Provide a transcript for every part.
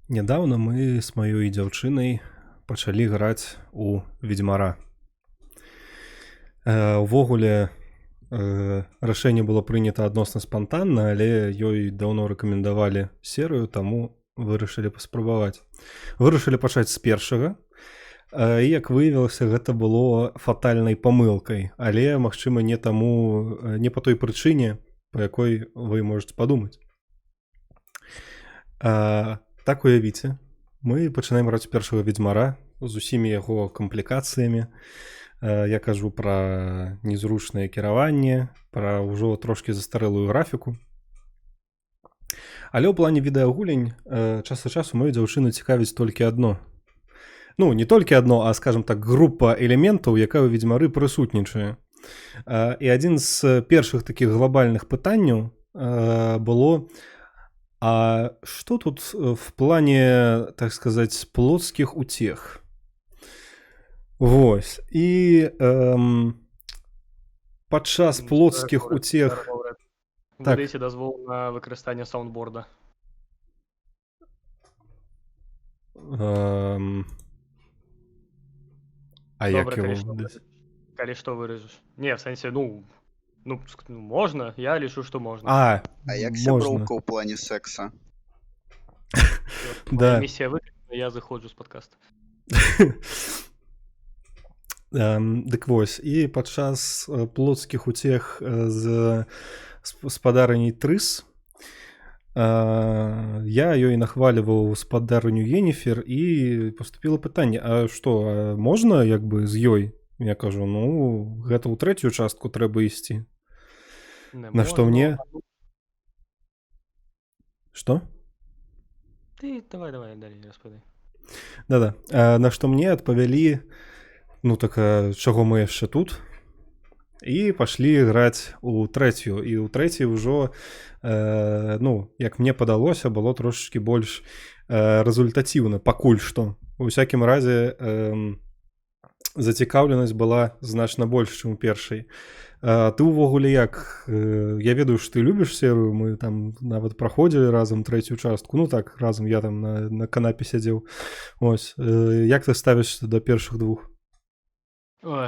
Нядаўна мы з маёй дзяўчынай пачалі граць у «Ведзьмара». Увогуле, рашэнне было прынята адносна спантанна, але ёй даўно рэкамендавалі серыю, таму вырашылі паспрабаваць. Вырашылі пачаць з першага. І, як выявілася, гэта было фатальнай памылкай, але, магчыма, не таму, не па той прычыне, па якой вы можаце падумаць. Так, уявіце, мы пачынаем граць першага «Ведзьмара» з усімі яго камплікацыямі. Я кажу пра незручнае кіраванне, пра ўжо трошкі застарэлую графіку. Але ў плане відэагулень час ад часу мою дзяўчыну цікавіць толькі адно. Ну, не толькі адно, а, скажем так, група элементаў, якая ў «Ведзьмары» прысутнічае. І адзін з першых такіх глобальных пытанняў было: а что тут в плане, так сказать, плотских утех? Вось. І падчас плотскіх утех. Так. Выдайце дазвол на выкарыстанне саундборда. А як Добра, яго калі што, выдаць? Калі што, выражаш. Не, в сэнсе, ну, можна, я лічу, што можна. А, А як можна. сяброўка ў плане секса? Да. Місія выканана, я зыходжу з падкаста. Дык вось, і падчас плотскіх утех з спадарыняй Трыс я ёй нахваліваў спадарыню Енефер, і паступіла пытанне: а што, а можна як бы з ёй? Я кажу: ну, гэта ў трэцюю частку трэба ісці. Не На што можна. мне? Што? Ты давай, давай, далей распавядай. Да-да. На што мне адпавялі: ну так а чаго мы яшчэ тут? І пашлі граць у трэцюю. І ў трэцяй ўжо, ну, як мне падалося, было трошачкі больш рэзультатыўна, пакуль што. У усякім разе, зацікаўленасць была значна больш, чым у першай. Ты ўвогуле як? Я ведаю, што ты любіш серыю, мы там нават праходзілі разам трэцюю частку. Ну так, разам, я там на канапе сядзеў. Ось. Як ты ставішся да першых двух?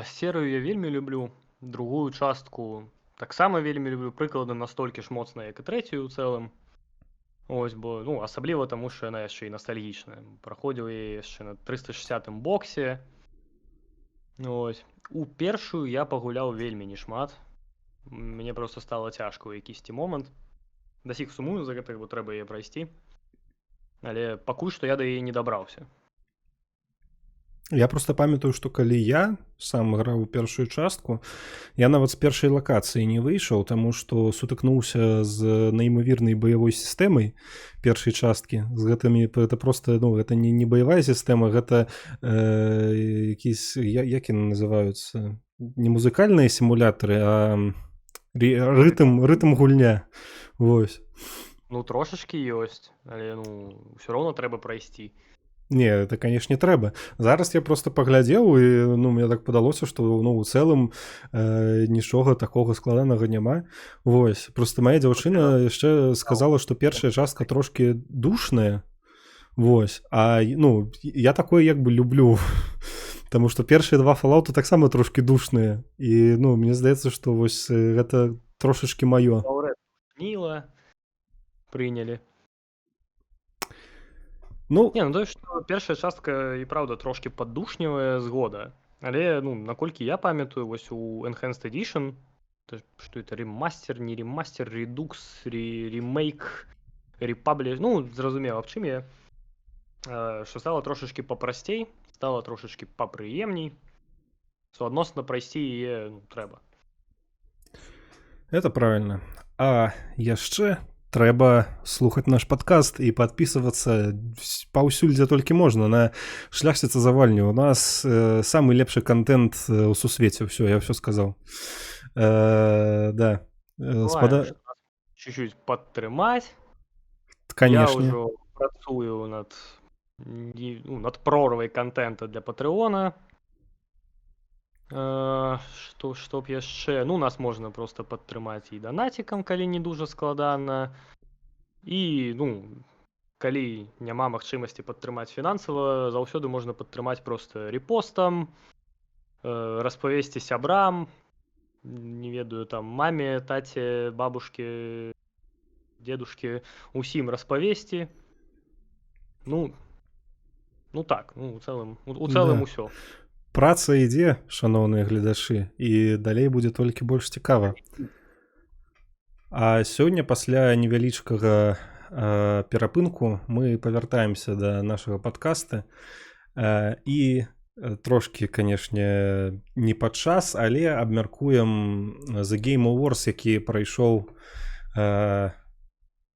Серыю я вельмі люблю. Другую частку таксама вельмі люблю, прыкладна настолькі ж моцна, як і трэцюю ў цэлым. Ось, бо, ну, асабліва таму, што яна яшчэ і ностальгічная. Праходзіў яе яшчэ на 360 боксе. Ось. У першую я пагуляў вельмі нешмат. Мне просто стала цяжка ў якісьці момант. Да сіх сумую за гэта, бо трэба яе прайсці. Але пакуль што я да яе не дабраўся. Я просто памятаю, што калі я сам граў у першую частку, я нават з першай лакацыі не выйшаў, таму што сутыкнуўся з неймавернай баявой сістэмай першай часткі, з гэтымі, это просто, ну, гэта не баявая сістэма, гэта якісь, як яны называюцца, не музыкальныя сімулятары, а рытм гульня. Вось. Ну, трошачкі ёсць, але, ну, ўсё роўна трэба прайсці. Не, это, конечно, трэба. Зараз я просто паглядзеў, і, ну, мне так падалося, што, ну, у цэлым нічога такога складанага няма. Вось. Просто моя дзяўчына яшчэ сказала, што першая частка трошкі душная. Вось. А, ну, я такое як бы люблю. Таму што першыя два Fallout таксама трошкі душныя. І, ну, мне здаецца, што вось гэта трошачкі маё. Ніла прынялі. Ну, Не, ну то, што першая частка і праўда трошкі паддушнівае, згода. Але, ну, наколькі я памятаю, вось у Enhanced Edition, то, што это ремастер, не ремастер, редукс, ремейк, репаблиш, ну, зразумела, аб чым я, што стала трошачкі папрасцей, стала трошачкі папрыемней, суадносна прайсці яе, ну, трэба. Это правильно. А яшчэ трэба слухаць наш падкаст і падпісвацца паўсюль, дзе толькі можна, на «Шляхціца завальню». У нас самы лепшы контент у сусвеце. Всё, я всё сказал. Да. Спада... Чуть-чуть падтрымаць. Конечно. Я ўжо працую над, не, ну, над прорвай контента для Патрэона. Што б яшчэ? Ну, нас можна просто падтрымаць і данацікам, калі не дужа складана. І, ну, Калі няма магчымасці падтрымаць фінансава, заўсёды можна падтрымаць проста рэпостам, распавесці сябрам, не ведаю, там, маме, таце, бабушке, дедушке, усім распавесці. Ну так, ну, у цэлым усё. Праца ідзе, шаноўныя гледачы, і далей будзе толькі больш цікава. А сёння пасля невялічкага перапынку мы павяртаемся да нашага падкаста і трошкі, канешне, не пад час, але абмяркуем The Game Awards, які прайшоў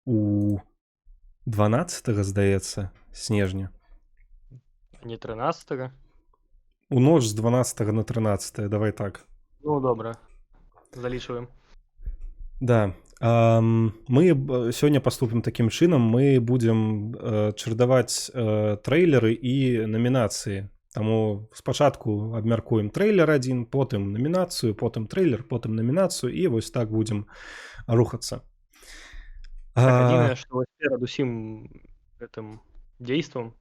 у 12, здаецца, снежня. Не 13? У ноч з 12 на 13, давай так. Ну добра, залічваем. Да. Мы сёння поступим такім чынам: мы будзем чарадаваць трэйлеры і намінацыі. Таму спачатку абмяркуем трэйлер адзін, потым намінацыю, потым трэйлер, потым намінацыю, і вось так будзем рухацца. Так, адзінае, што вось перад усім гэтым дзействам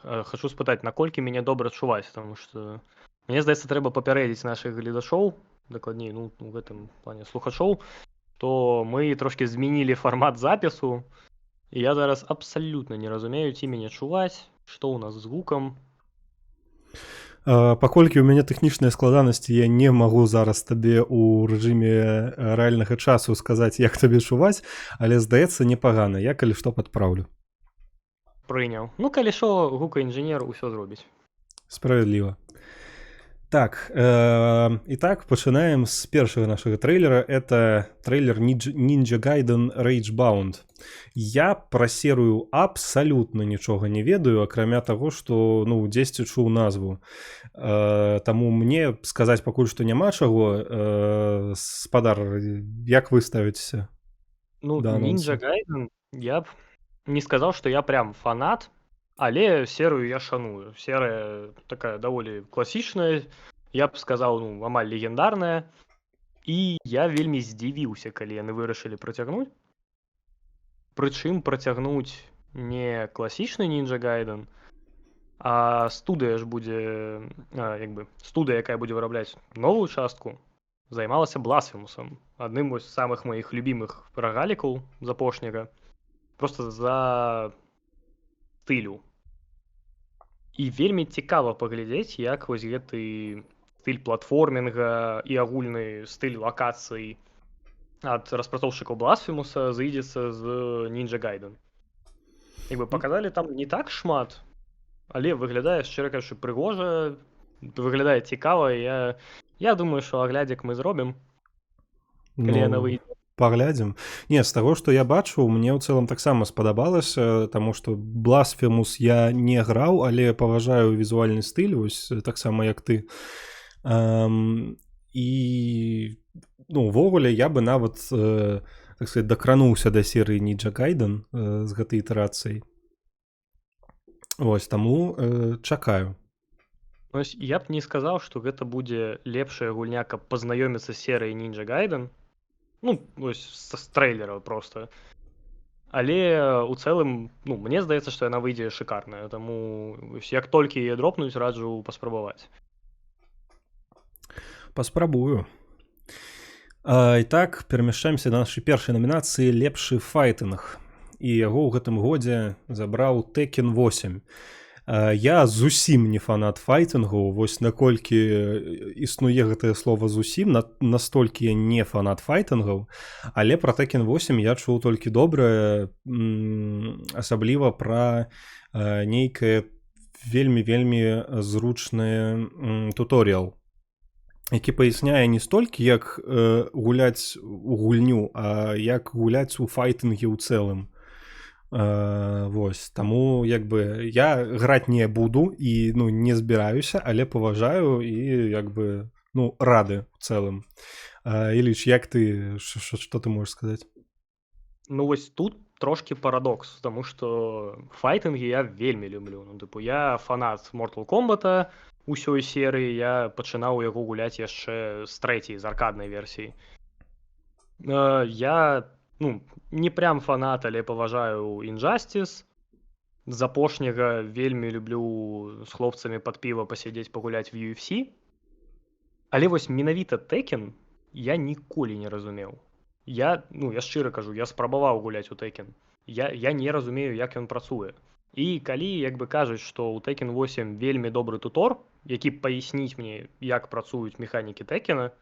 хачу спытаць, наколькі мяне добра чуваць, потому что мне здаецца, трэба папярэдзіць нашых гледачоў, дакладней, ну, у гэтым плане слухачоў, то мы трошкі змянілі фармат запісу, і я зараз абсалютна не разумею, ці мяне чуваць, што ў нас з гукам. Паколькі ў мяне тэхнічныя складанасці, я не магу зараз табе ў рэжыме рэальнага часу сказаць, як табе чуваць, але, здаецца, непагана. Я, калі што, падпраўлю. Прыняў. Ну, калі што, гукаінжынер усё зробіць. Справядліва. Так, і так, пачынаем з першага нашага трэйлера. Это трэйлер Ninja Gaiden Ragebound. Я пра серыю абсалютна нічога не ведаю, акрамя таго, што, ну, дзесьці чуў назву. Таму мне сказаць пакуль што няма чаго. Спадар, як вы ставіцеся Ну, да анонса? Ninja Gaiden, я б не сказаў, што я прям фанат, але серыю я шаную. Серыя такая даволі класічная, я б сказаў, ну, амаль легендарная. І я вельмі здзівіўся, калі яны вырашылі працягнуць. Прычым працягнуць не класічны Ninja Gaiden, а студыя ж будзе, як бы, студыя, якая будзе вырабляць новую частку, займалася Blasphemous, адным вось з самых маіх любімых рагалікаў з апошняга, просто за стылю. І вельмі цікава паглядзець, як вось гэты стыль платформінга і агульны стыль лакацый ад распрацоўшчыкаў Blasphemous зыйдзецца з Ninja Gaiden. Як бы, паказалі там не так шмат, але выглядае, шчыра кажучы, прыгожа, выглядае цікава, і я думаю, што аглядзік мы зробім, калі яна Ну, выйдзе. паглядзім. Не, з таго, што я бачыў, мне ў цэлым таксама спадабалася, таму што Blasphemous я не граў, але паважаю візуальны стыль, вось таксама, як ты. І, ну, увогуле, я бы нават, так сказать, дакрануўся да серыі Ninja Gaiden з гэтай ітэрацыяй. Вось, таму чакаю. Вось я б не сказаў, што гэта будзе лепшая гульня, каб пазнаёміцца з серыяй Ninja Gaiden. Ну, вось з трэйлера просто. Але у цэлым, ну, мне здаецца, што яна выйдзе шыкарная, таму вось, як толькі яе дропнуць, раджу паспрабаваць. Паспрабую. І так, перамяшчаемся да нашай першай намінацыі: лепшы файтынг. І яго ў гэтым годзе забраў Tekken 8. Я зусім не фанат файтынгу, вось наколькі існуе гэтае слово «зусім», настолькі я не фанат файтынгаў, але пра Tekken 8 я чуў толькі добрае, асабліва пра нейкае вельмі вельмі зручны туторыял, які паясняе не столькі, як гуляць у гульню, а як гуляць у файтынгі ў цэлым. Вось таму як бы я граць не буду і, ну, не збіраюся, але паважаю і, як бы, ну, рады ў цэлым. Іліч, як ты, што ты можаш сказаць? Ну, вось тут трошкі парадокс, таму што файтынгі я вельмі люблю. Ну, тыпу, я фанат Mortal Kombat усёй серыі, я пачынаў яго гуляць яшчэ з трэцяй, з аркаднай версіі. Я, ну, не прям фанат, але паважаю Injustice. З апошняга вельмі люблю з хлопцамі пад піва пасядзець, пагуляць в UFC. Але вось менавіта Tekken я ніколі не разумеў. Я, ну, я шчыра кажу, я спрабаваў гуляць у Tekken. Я не разумею, як ён працуе. І калі як бы кажуць, што ў Tekken 8 вельмі добры тутор, які паясніць мне, як працуюць механікі Тэкена,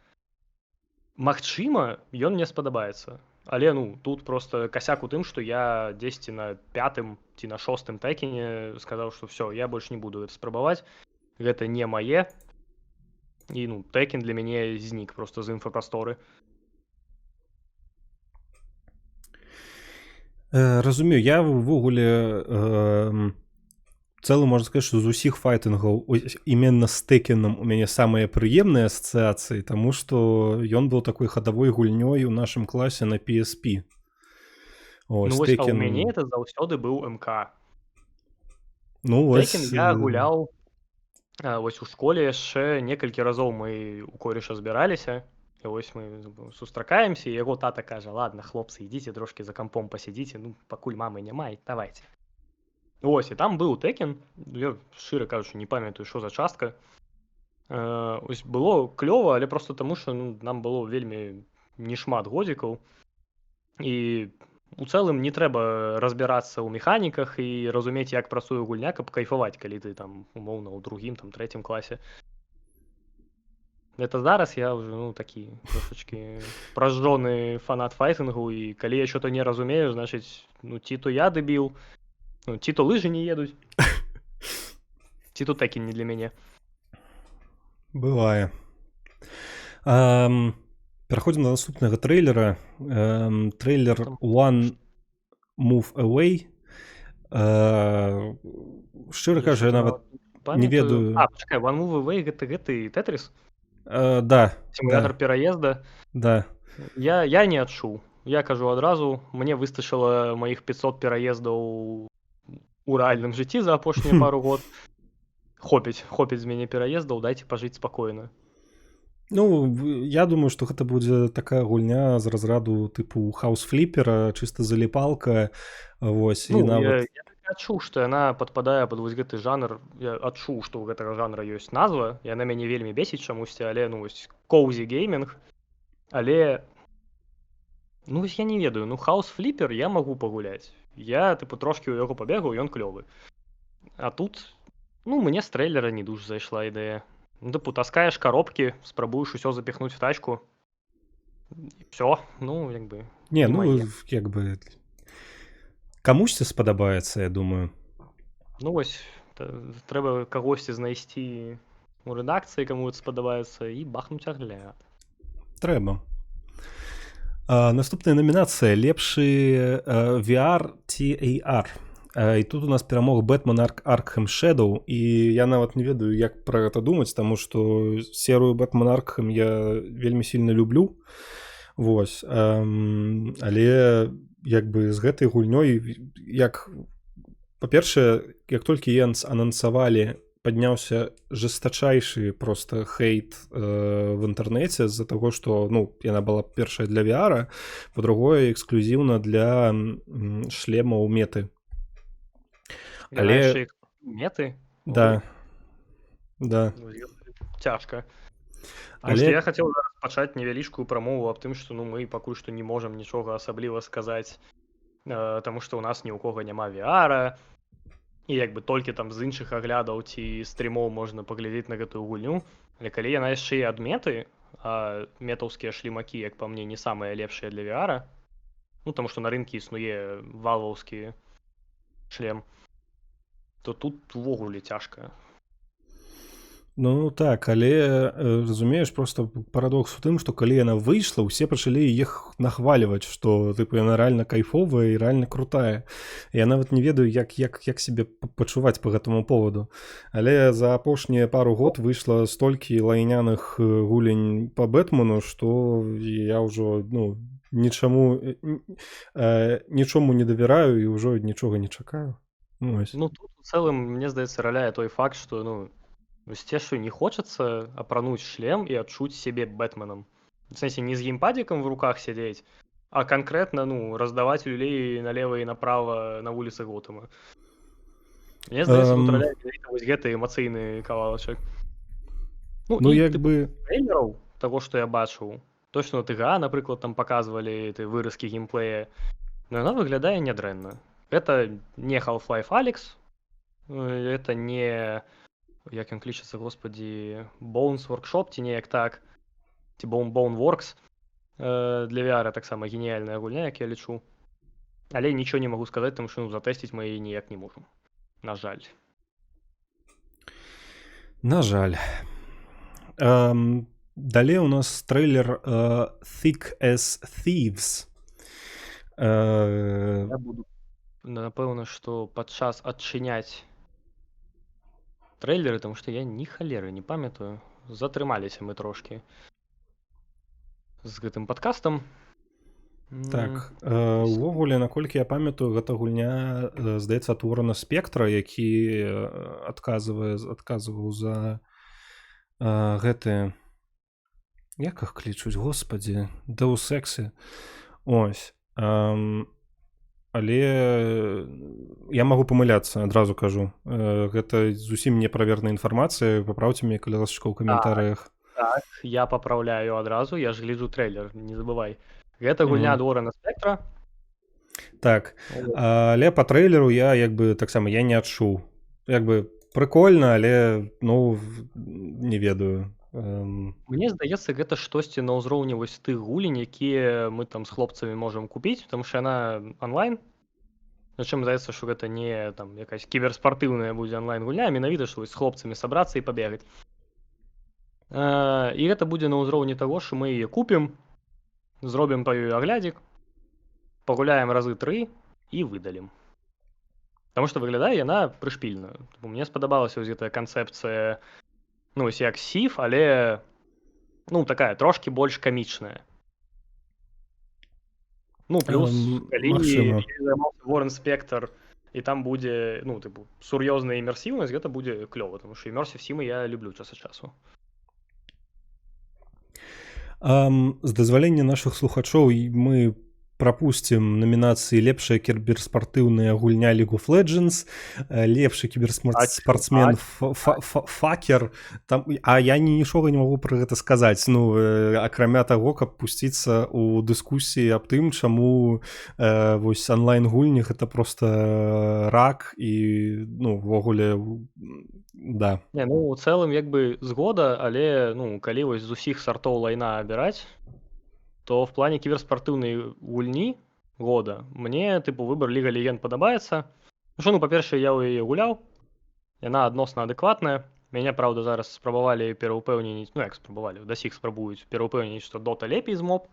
магчыма, ён мне спадабаецца. Але, ну, тут просто касяк у тым, што я дзесьці на пятым ці на шостым Тэкене сказаў, што всё, я больш не буду гэта спрабаваць, гэта не мае. І, ну, Тэкен для мяне знік просто з інфапрасторы. Разумею, я ўвогуле цэлым можна сказаць, што з усіх файтынгаў именно з Тэкеном у мяне самыя прыемныя асацыяцыі, таму што ён быў такой хадавой гульнёй у нашым класе на PSP. Ось, Ну, вось, а ў Tekken... мяне это заўсёды быў МК. Ну, вось, Tekken я гуляў, вось у школе яшчэ некалькі разоў мы у кореша збіраліся, і вось мы сустракаемся, і яго тата кажа: ладно, хлопцы, ідзіце трошкі за кампом пасядзіце, ну, пакуль мамы няма, і давайте. Ось, і там быў Tekken, я, шчыра кажучы, не памятаю, што за частка. Ось было клёва, але просто таму, што, ну, нам было вельмі не шмат годзікаў. І у цэлым не трэба разбірацца ў механіках і разумець, як працуе гульня, каб кайфаваць, калі ты там, умоўна, ў другім, там, трэцім класе. Это зараз я ўжо, ну, такі трошачкі прожжёны фанат файтынгу, і калі я что-то не разумею, значыць, ну, ці то я дэбіл, ну, ці то лыжы не едуць, ці то Tekken не для мяне. Бывае. Пераходзім да наступнага трэйлера. Трэйлер One Move Away. Шчыра кажучы, я нават не ведаю. А, пачакай, One Move Away гэта гэты Тетрис? Да. Сімулятор да. пераезда? Да. Я не адчуў. Я кажу адразу, мне выстачыла маіх 500 пераездаў у рэальным жыцці за апошнія пару год. Хопіць з мяне пераездаў, дайце пажыць спакойна. Ну, я думаю, што гэта будзе такая гульня з разраду тыпу хаус-фліпера, чыста заліпалка. Вось, ну, і нават... Я адчуў, што яна падпадае пад вось гэты жанр. Я адчуў, што ў гэтага жанра ёсць назва, яна мяне вельмі бесіць чамусьці, але, ну, вось cozy gaming, але, ну, вось я не ведаю, ну, хаус-фліпер я магу пагуляць. Я, тыпу, трошкі ў яго пабегаў, ён клёвы. А тут, ну, мне з трэйлера не дужа зайшла ідэя. Ну, тыпу, таскаеш коробкі, спрабуеш усё запіхнуць в тачку. І всё, ну, як бы... Не, ну, як бы... Камусьці спадабаецца, я думаю. Ну, вось, трэба кагосьці знайсці у рэдакцыі, каму это спадабаецца, і бахнуць агляд. Трэба. Наступная намінацыя лепшы VR ці AR. І тут у нас перамог Batman Arkham Shadow, і я нават не ведаю, як пра гэта думаць, таму што серыю Batman Arkham я вельмі сильно люблю. Вось. Але як бы з гэтай гульнёй, як, па-першае, як толькі Янс анансавалі, падняўся жестачайшы просто хейт в інтэрнэце з-за таго, што, ну, яна была першая для VR, па-другое, эксклюзіўна для шлемаў меты. Але... Меты? Да. Да. Цяжка. Але... Я хацеў зараз пачаць невялічкую прамову аб тым, што, ну, мы пакуль што не можам нічога асабліва сказаць, таму што ў нас ні ў кого няма VR-а, і як бы толькі там з іншых аглядаў ці стрімоў можна паглядзець на гэтую гульню. Але калі яна яшчэ і ад меты, а метаўскія шлімакі, як па мне, не самыя лепшыя для VR-а, ну, таму што на рынку існуе валваўскі шлем, то тут увогуле цяжка. Ну так, але разумееш, просто парадокс у тым, што калі яна выйшла, усе пачалі іх нахваліваць, што тыпу яна рэальна кайфовая і рэальна крутая. Я нават не ведаю, як сябе пачуваць по гэтаму поводу. Але за апошнія пару год выйшла столькі лайняных гулень по Бэтмену, што я ўжо, ну, нічому не давяраю і ўжо нічога не чакаю. Ось. Ну тут у цэлым, мне здаецца, раляе той факт, што, ну, вось не хочется апрануть шлем и адчуць сябе Бэтменом. В смысле, не с геймпадиком в руках сидеть, а конкретно, ну, раздавать люлей налево и направо на улице Готэма. Мне здаецца, тут вось гэты эмацыйны кавалачак. Ну, як бы трэйлераў таго, што я бачыў, точно на ТГА, напрыклад, там паказвалі ты выразкі геймплея, но яна выглядае нядрэнна. Это не Half-Life Alyx, это не, як ён клічацца, господі, Bones Workshop ці неяк так, ці Boneworks, для VR таксама геніяльная гульня, як я лічу. Але нічого не магу сказаць, таму што, ну, затэсціць мы яе ніяк не можам. На жаль. На жаль. Далей у нас трейлер Thick as Thieves. Я буду, напэўна, што падчас адчыняць трэйлеры, таму што я ні халеры не памятаю. Затрымаліся мы трошкі з гэтым падкастам. Так, увогуле, наколькі я памятаю, гэта гульня, здаецца, ад Уоррена Спектра, які адказваў за гэты, як іх клічуць, господі, Deus Ex. Ось. Але я магу памыляцца, адразу кажу. Гэта зусім неправерная інфармацыя, папраўце мяне, калі ласачка, ў каментарыях. Так, я папраўляю адразу, я ж гляджу трэйлер, не забывай. Гэта гульня ад Уоррена Спектра. Так, але па трэйлеру я як бы таксама я не адчуў. Як бы прыкольна, але, ну, не ведаю. Мне здаецца, гэта штосьці на ўзроўні вось тых гулень, якія мы там з хлопцамі можам купіць, потому что яна онлайн. Прычым здаецца, што гэта не там якась кіберспартыўная будзе онлайн гульня, а менавіта што вось з хлопцамі сабрацца і пабегаць. І гэта будзе на ўзроўні таго, што мы яе купім, зробім па ёй аглядзік, пагуляем разы тры і выдалім. Таму што выглядае яна прышпільна. Мне спадабалася вось гэтая канцэпцыя, ну, вось як Thief, але, ну, такая трошкі больш камічная. Ну, плюс, калі Магчыма. Уоррен Спектр, і там будзе, ну, тыпу, сур'ёзная імерсіўнасць, гэта будзе клёва, таму што immersive сімы я люблю час ад часу. З дазвалення нашых слухачоў мы прапусцім намінацыі лепшая кіберспартыўная гульня League of Legends, лепшы кіберспартсмен факер там, а я нічога не магу пра гэта сказаць, ну, акрамя таго, каб пусціцца ў дыскусіі аб тым, чаму вось онлайн гульні гэта просто рак і, ну, увогуле, да. Не, ну, у цэлым як бы згода, але, ну, калі вось з усіх сартоў лайна абіраць, то в плане кіберспартыўнай гульні года мне, тыпу, выбар Ліга Легенд падабаецца. Ну, што, ну, па-першае, я ў яе гуляў, яна адносна адэкватная. Мяне, праўда, зараз спрабавалі пераўпэўніць, ну, як спрабавалі, да сіх спрабуюць пераўпэўніць, што Дота лепей з моб.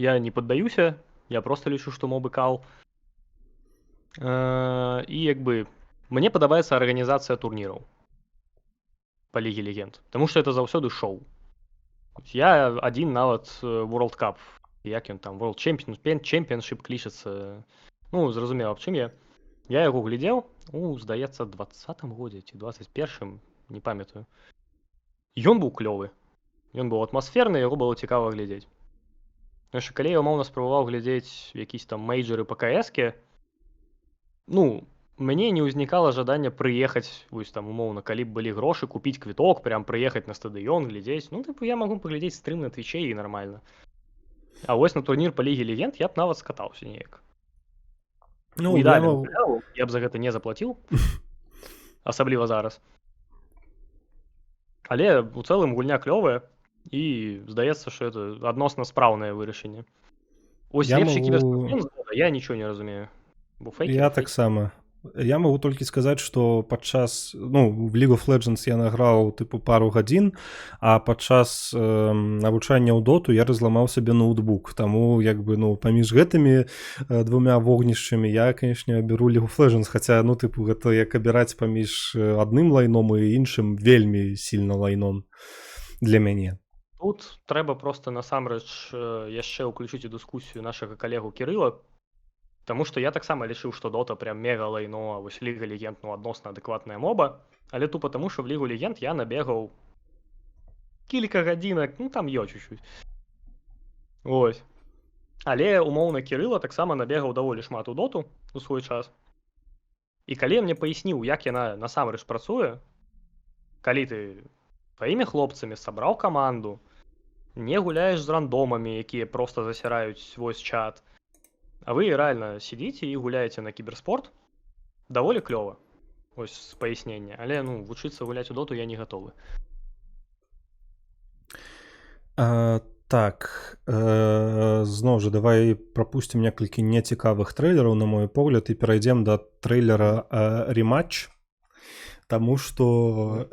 Я не паддаюся, я просто лічу, што мобы кал. І як бы мне падабаецца арганізацыя турніраў па Ліге Легенд, таму што это заўсёды шоу. Я адзін нават World Cup, як ён там, World Champion, Championship клічацца, ну, зразумела, аб чым я. Я яго глядзеў у, здаецца, 20-м годзе ці 21-м, не памятаю. Ён быў клёвы. Ён быў атмасферны, яго было цікава глядзець. Потому что калі я умоўна спрабаваў глядзець якісь там мейджары па КС-ке, ну, мне не ўзнікала жадання прыехаць, вось там умоўна, калі б былі грошы, купіць квіток, прям прыехаць на стадыён, глядзець. Ну, тыпу, я магу паглядзець стрым на твіче і нармальна. А вось на турнір па Ліге Легенд я б нават скатаўся неяк. Ну, У я ідэале могу. гуляў, я б за гэта не заплаціў. Асабліва зараз. Але у цэлым гульня клёвая і здаецца, што это адносна спраўнае вырашэнне. Ось Я лепшы магу кіберспартсмен года я нічого не разумею. Бо фейкер, Я фейкер. таксама. Я магу толькі сказаць, што падчас, ну, в League of Legends я награў, тыпу, пару гадзін, а падчас навучання ў доту я разламаў сабе ноутбук. Таму як бы, ну, паміж гэтымі двумя вогнішчамі я, конечно, беру League of Legends, хаця, ну, тыпу, гэта як абіраць паміж адным лайном і іншым вельмі сильно лайном для мяне. Тут трэба просто насамрэч яшчэ ўключыць у дыскусію нашага калегу Кірыла, таму што я таксама лічыў, што Дота прям мега лайно, а вось Ліга Легенд, ну, адносна адэкватная моба, але тупо таму, што в Лігу Легенд я набегаў кілька гадзінак, ну, там ё чуть-чуть. Ось. Але умоўна Кірыла таксама набегаў даволі шмат у Доту у свой час. І калі мне паясніў, як яна насамрэч працуе, калі ты тваімі хлопцамі сабраў каманду, не гуляеш з рандомамі, якія просто засіраюць вось чат, а вы рэальна сидзіце і гуляеце на кіберспорт, даволі клёва. Ось з паяснення. Але, ну, вучыцца гуляць у доту я не гатовы. Так, зноў жа давай прапусцім некалькі нецікавых трэйлераў, на мой погляд, і перайдзем да трэйлера «Рематч», таму што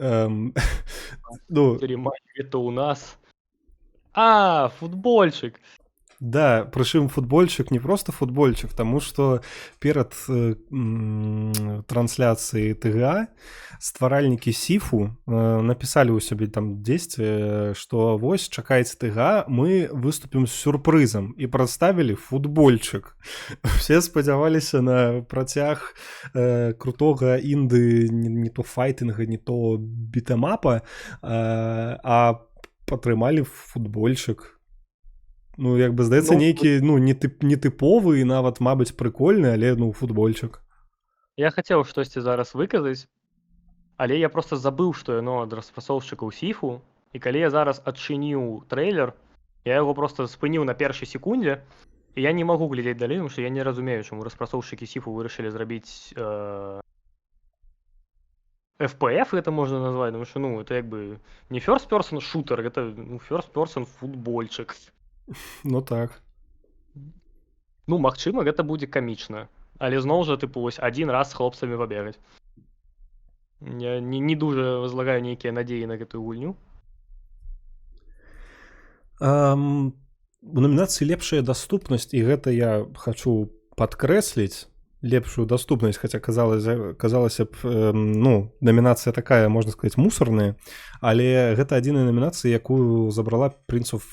ну, «Рематч» это у нас... А, футбольчик! Да, прычым футбольчик не просто футбольчик, таму што перад трансляцыяй ТГА стваральнікі Сіфу напісалі ў сябе там дзесьці, што вось чакайце ТГА, мы выступім з сюрпрызам, і прадставілі футбольчик. Все спадзяваліся на працяг крутога інды, не то файтынга, не то бітэмапа, а атрымалі футбольчик. Ну, як бы, здаецца, Ну, нейкі, ну, не тыповы і нават, мабыць, прыкольны, але, ну, футбольчик. Я хацеў штосьці зараз выказаць, але я просто забыў, што яно ад распрацоўшчыкаў Сіфу, і калі я зараз адчыніў трэйлер, я яго просто спыніў на першай секундзе, і я не магу глядзець далей, тому што я не разумею, чаму распрацоўшчыкі Сіфу вырашылі зрабіць FPS, это можно назвать, потому что, ну, это як бы не first person shooter, это, ну, first person футбольчик. Ну так. Ну, магчыма, гэта будзе камічна. Але зноў жа, тыпу, вось адзін раз з хлопцамі пабегаць. Я не дужа возлагаю нейкія надзеі на гэтую гульню. У намінацыі «Лепшая даступнасць», і гэта я хачу падкрэсліць, лепшую даступнасць, хаця казалася б, ну, намінацыя такая, можна сказаць, мусорная, але гэта адзіная намінацыя, якую забрала Prince of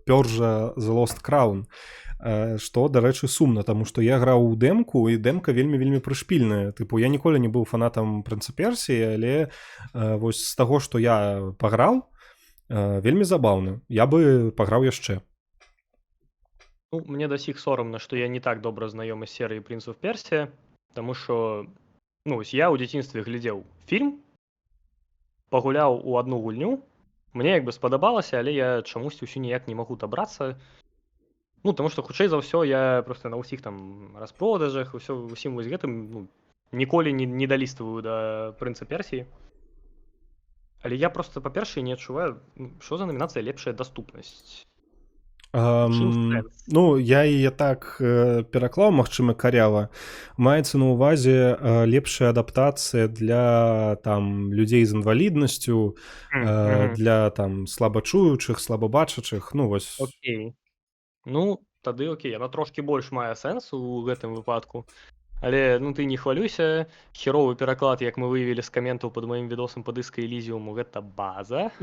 Persia The Lost Crown, што, дарэчы, сумна, таму што я граў у дэмку, і дэмка вельмі вельмі прышпільная. Тыпу, я ніколі не быў фанатам Прынца Персіі, але вось з таго, што я паграў, вельмі забаўна. Я бы паграў яшчэ. Ну, мне да сіх сорамна, што я не так добра знаёмы з серыяй Prince of Persia, таму што, ну, вось я ў дзяцінстве глядзеў фільм, пагуляў у адну гульню, мне як бы спадабалася, але я чамусьці ўсё ніяк не магу дабрацца. Ну, таму што, хутчэй за ўсё, я просто на ўсіх там распродажах, усё, усім вось гэтым, ну, ніколі не даліствую да Прынца Персіі. Але я просто, па-першае, не адчуваю, ну, што за намінацыя «Лепшая даступнасць»? Чым сэнс? Ну, я яе так пераклаў, магчыма, карява. Маецца на ўвазе лепшая адаптацыя для там людзей з інваліднасцю, для там слабачуючых, слабабачачых, ну вось. Окей. Ну, тады окей, яна трошкі больш мае сэнс у гэтым выпадку. Але, ну, ты не хвалюйся, херовы пераклад, як мы выявілі з каментаў пад маім відосам па Дыска Элізіуму, гэта база.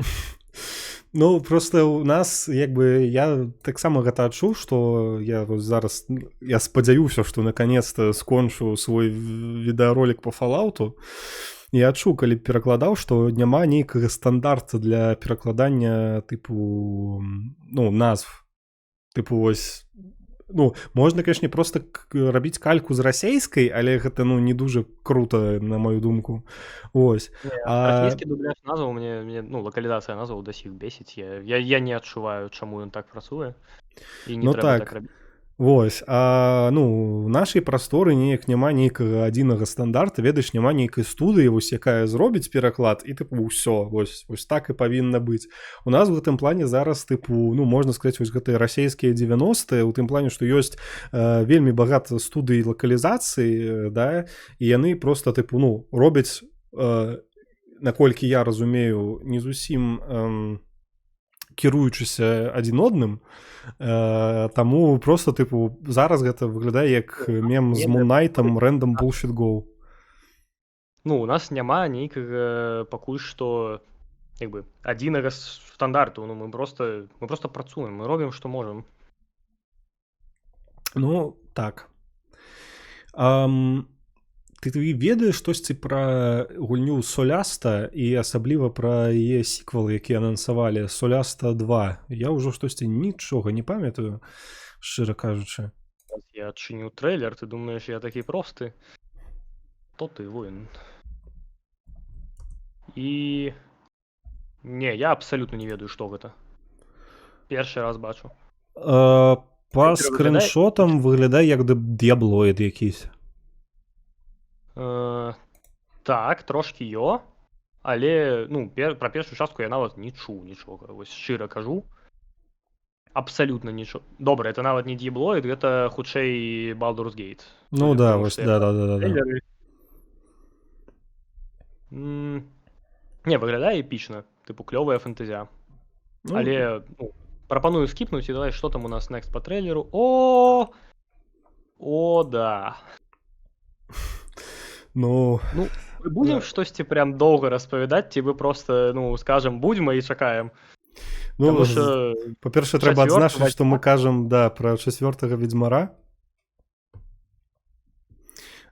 Ну, просто у нас, як бы, я таксама гэта адчуў, што я вось зараз, я спадзяюся, што наконец-то скончу свой відэаролік по Falloutу. Я адчуў, калі перакладаў, што няма нейкага стандарта для перакладання, тыпу, ну, назв. Тыпу, вось, ну, можна, конечно, просто рабіць кальку з расейскай, але гэта, ну, не дужа круто, на мою думку. Ось. Не, расійскі дубляж назваў мне, ну, лакалізацыя назваў да сіх бесіць. Я не адчуваю, чаму ён так працуе. І не Ну, трэба так. так рабіць. Вось, а, ну, у нашай прасторы неяк няма нейкага адзінага стандарта, ведаеш, няма нейкай студыі, вось, якая зробіць пераклад, і, тыпу, ўсё, вось так і павінна быць. У нас в гэтым плане зараз, тыпу, ну, можна сказаць, вось гэтыя расійскія 90-е, у тым плане, што ёсць вельмі багата студый лакалізацыі, да, і яны просто, тыпу, ну, робяць, наколькі я разумею, не зусім кіруючыся адзін адным, таму просто, тыпу, зараз гэта выглядае як мем з Не, Moon Knight'ом Random Bullshit Go. Ну, у нас няма нейкага пакуль што, як бы, адзінага стандарту. Ну, мы просто працуем, мы робім, што можам. Ну, так. Ты ведаеш штосьці пра гульню Соляста і асабліва пра яе сіквел, які анансавалі, Соляста 2? Я ўжо штосьці нічога не памятаю, шчыра кажучы. Я адчыню трэйлер, ты думаеш, я такі просты? Хто ты, воін? І не, я абсалютна не ведаю, што гэта. Першы раз бачу. Па Выглядае скрыншотам выглядае як д'яблоід якийсь. Так, трошкі ё, але, ну, пра першую частку я нават не чуў нічога, вось шчыра кажу. Абсалютна нічога. Добра, это нават не д'яблоід, гэта хутчэй Baldur's Gate. Ну Судя да, по тому, вось, што я да, да, да, да, да. трейлеры. Не, выглядае эпічна, тыпу клёвая фэнтэзя. Ну, Але, ну, прапаную скіпнуць і давай, што там у нас next по трейлеру? О! О, да. Ну, Ну, мы будзем штосьці прям доўга распавядаць, ці мы просто, ну, скажам, будзьма і чакаем? Ну, Таму што па-першае, трэба чацвёрты адзначыць, што мы кажам, да, пра чацвёртага Ведзьмара.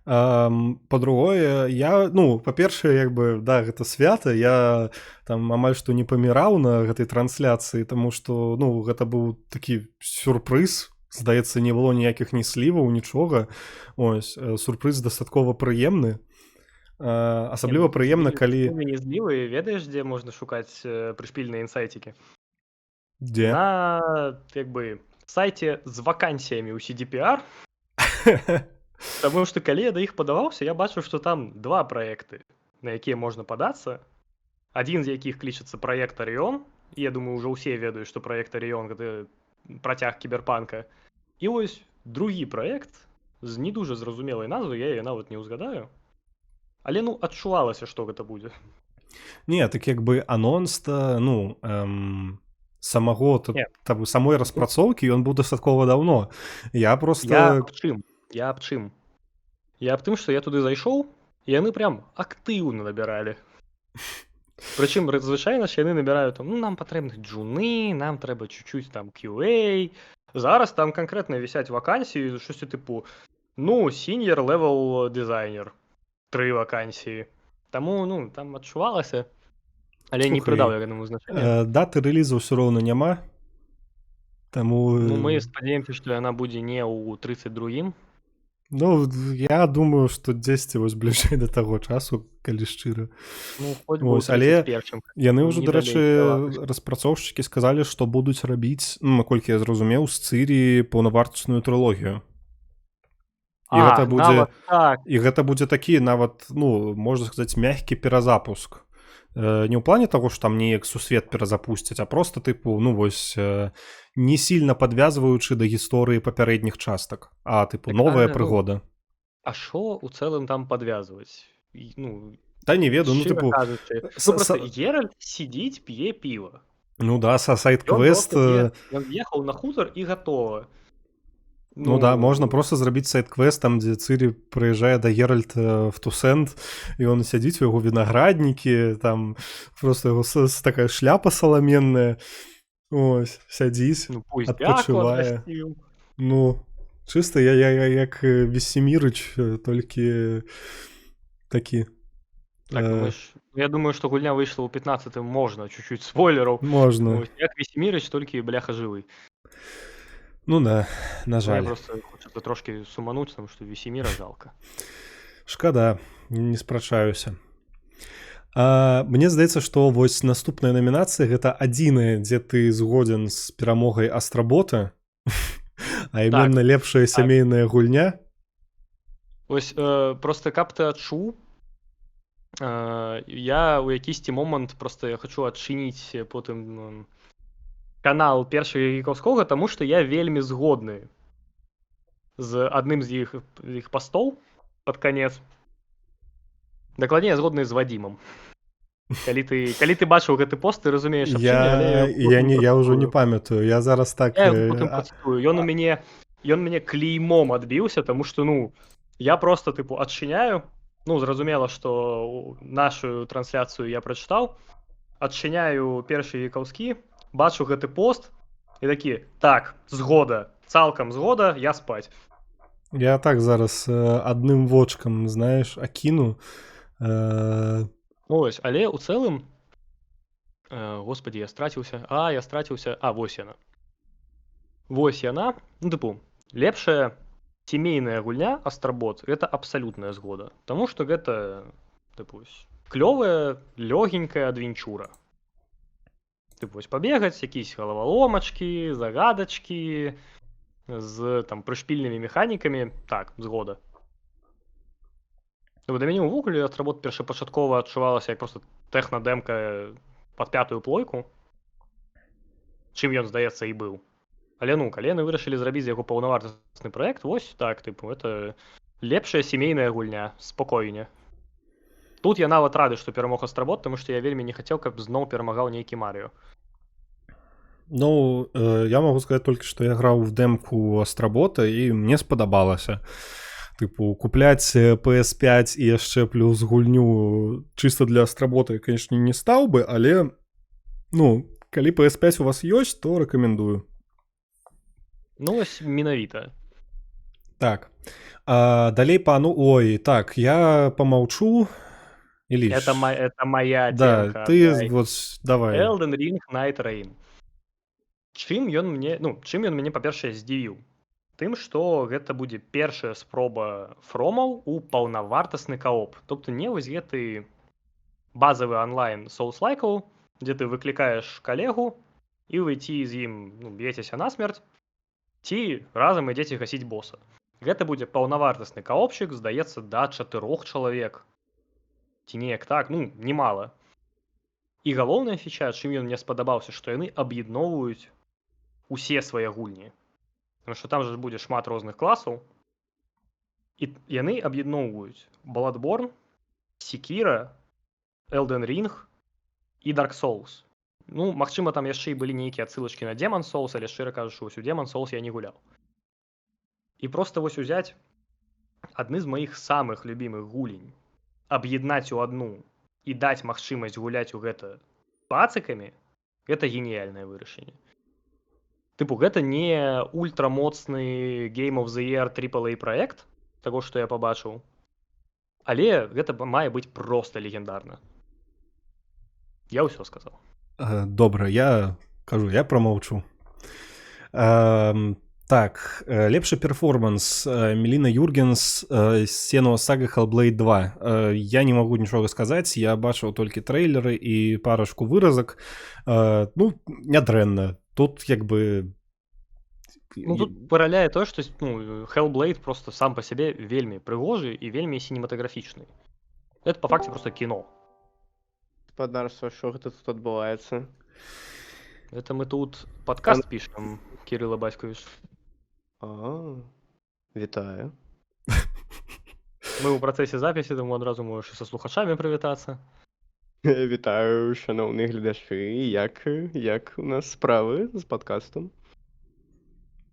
Па-другое, я, ну, па-першае, як бы, да, гэта свята, я там амаль што не паміраў на гэтай трансляцыі, таму што, ну, гэта быў такі сюрпрыз, здаецца, не было ніякіх ні сліваў, нічога. Ось, сюрпрыз дастаткова прыемны. Асабліва прыемна, калі Не злівы, ведаеш, дзе можна шукаць прышпільныя інсайцікі? Дзе? На, як бы, сайце з вакансіямі ў CDPR. Таму што калі я да іх падаваўся, я бачыў, што там два праекты, на якія можна падацца. Адзін з якіх клічацца праект Арыён. І я думаю, ўжо ўсе ведаюць, што праект Арыён гэта працяг Кіберпанка. І вось другі праект з не дужа зразумелай назвай, я яе нават не ўзгадаю. Але, ну, адчувалася, што гэта будзе. Не, так як бы анонс-то, ну, самого, Не. там, самой распрацоўкі ён быў дастаткова даўно. Я просто Я аб чым? Я аб чым? Я аб тым, што я туды зайшоў, і яны прям актыўна набіралі. Прычым, звычайна ж яны набіраюць там, ну, нам патрэбны джуны, нам трэба чуть-чуть там QA. Зараз там канкрэтна вісяць вакансіі, штосьці тыпу, ну, senior level designer. 3 вакансіі. Таму, ну, там адчувалася, але не Слухай, прыдаў я гэтаму значэння. Даты рэлізу ўсё роўна няма. Таму, Ну, мы спадзяемся, што яна будзе не ў 32-м. Ну, я думаю, што дзесьці вось бліжэй да таго часу, калі шчыра. Ну, хоць бы ў Вось, але 31-м, яны ўжо, не дарэчы, далей права. распрацоўшчыкі сказалі, што будуць рабіць, ну, наколькі я зразумеў, з Цырі паўнавартасную трылогію. І А, гэта будзе нават так. І гэта будзе такі нават, ну, можна сказаць, мягкі перазапуск. Не ў плане таго, што там неяк сусвет перазапусцяць, а просто тыпу, ну вось, не сильно падвязваючы да гісторыі папярэдніх частак, а тыпу Так, новая а, ну, прыгода. А шо у цэлым там падвязваць? І, ну, Та не ведаю, ну, шчыра тыпу, кажучы, ну, просто Геральт сидзіць, п'е піва. Ну да, са Ён сайд-квест, просто п'е, ён ехаў на хутар і гатова. Ну да, Ну, можна просто зрабіць сайд-квест там, дзе Цырі прыязджае да Геральта в Тусент, і он сядзіць у яго вінаграднікі, там просто яго такая шляпа саламенная. Ось, сядзіць, Ну, пусть адпачывае. адпачывае. Ну, чыста я як Весемірыч, толькі такі. Так, ну, мы ж, я думаю, што гульня выйшла ў 15-м, можна чуть-чуть спойлераў. Можна. Ось, як Весемірыч, толькі бляха жывы. Ну да, на Ну, я жаль. просто хочется трошки сумануть, потому что Весемира жалко. Шкада, не спрачаюся. Мне здаецца, што вось наступная намінацыя гэта адзіная, дзе ты згодзен з перамогай Астработа, а іменна лепшая сямейная гульня. Ось, просто каб ты адчуў, я ў якісьці момант просто я хочу адчыніць потым канал першага гікаўскога, таму што я вельмі згодны з адным з іх пастоў пад канец. Дакладней, я згодны з Вадзімам. Калі ты бачыў гэты пост, ты разумееш, аб чым я, але я яго Я потым не, я ўжо не працытую. памятаю. Я зараз так, Я яго потым працытую. Ён ён мяне клеймом адбіўся, таму што, ну, я просто, тыпу, адчыняю, ну, зразумела, што нашу трансляцыю я прачытаў, адчыняю першы гікаўскі, бачу гэты пост і такі: так, згода, цалкам згода, я спаць. Я так зараз адным вочкам, знаеш, акіну. Ось, але ў цэлым, господи, я страціўся. А, я страціўся. А, вось яна. Вось яна. Ну, тыпу, лепшая Семейная гульня Астробот — это абсалютная згода. Таму што гэта, тыпу, клёвая, лёгенькая адвенчура. Тыпу, вось пабегаць, якісь галаваломачкі, загадачкі з там прышпільнымі механікамі, так, згода. Ну, для мяне ўвогуле Астробот першапачаткова адчувалася як просто тэхнадэмка пад пятую плойку, чым ён, здаецца, і быў. Але, ну, калі яны вырашылі зрабіць з яго паўнавартасны праект, вось так, тыпу, это лепшая сямейная гульня, спакойне. Тут я нават рады, што перамог Астробот, таму што я вельмі не хацеў, каб зноў перамагаў нейкі Марыо. Ну, я могу сказать только, что я граў в дэмку Астработа, і мне спадабалася. Тыпу, купляць PS5 і яшчэ плюс гульню чыста для Астработа я, конечно, не стаў бы, але, ну, калі PS5 у вас ёсць, то рэкамендую. Ну, вось менавіта. Так. А, далей пану, ой, так, я помаўчу. Или Это моя Да, темка. ты Дай. вот давай. Elden Ring Nightreign. Чым ён мне, ну, чым ён мяне, па-першае, здзівіў? Тым, што гэта будзе першая спроба фромаў у паўнавартасны каоп. Тобто не вось гэты базавы онлайн соус-лайкаў, дзе ты выклікаеш калегу і вы ці з ім, ну, б'ецеся насмерць, ці разам ідзеце гасіць боса. Гэта будзе паўнавартасны каопчык, здаецца, да 4 чалавек. Ці неяк так, ну, немала. І галоўная фіча, чым ён мне спадабаўся, што яны аб'ядноўваюць усе свае гульні. Потому что там же будзе шмат розных класаў. І яны аб'ядноўваюць Bloodborne, Sekiro, Elden Ring і Dark Souls. Ну, магчыма, там яшчэ і былі нейкія адсылачкі на Demon Souls, але, шчыра кажучы, вось у Demon Souls я не гуляў. І просто вось узяць адны з маіх самых любімых гулень, аб'яднаць у адну і даць магчымасць гуляць у гэта пацыкамі, гэта геніяльнае вырашэнне. Тыпу, гэта не ультрамоцны Game of the Year AAA праект, таго, што я пабачыў, але гэта мае быць просто легендарна. Я ўсё сказаў. Добра, я кажу, я промаўчу. Так, лепшы перформанс: Меліна Юргенс, Сенуа Сага Hellblade 2. Я не магу нічога сказаць, я бачыў толькі трэйлеры і парачку выразак. Ну, нядрэнна. Тут як бы Ну, тут параляе тое, што, ну, Hellblade просто сам па сябе вельмі прыгожы і вельмі сінематаграфічны. Это по факце просто кіно. Спадарства, що гэта тут адбываецца? Это мы тут подкаст пишем, Кирилла Баськович. А, вітаю. Мы ў працэсе запіси, таму адразу можаш і са слухачамі прывітацца. Вітаю, шаноўныя гледачы. Як у нас справы з падкастам?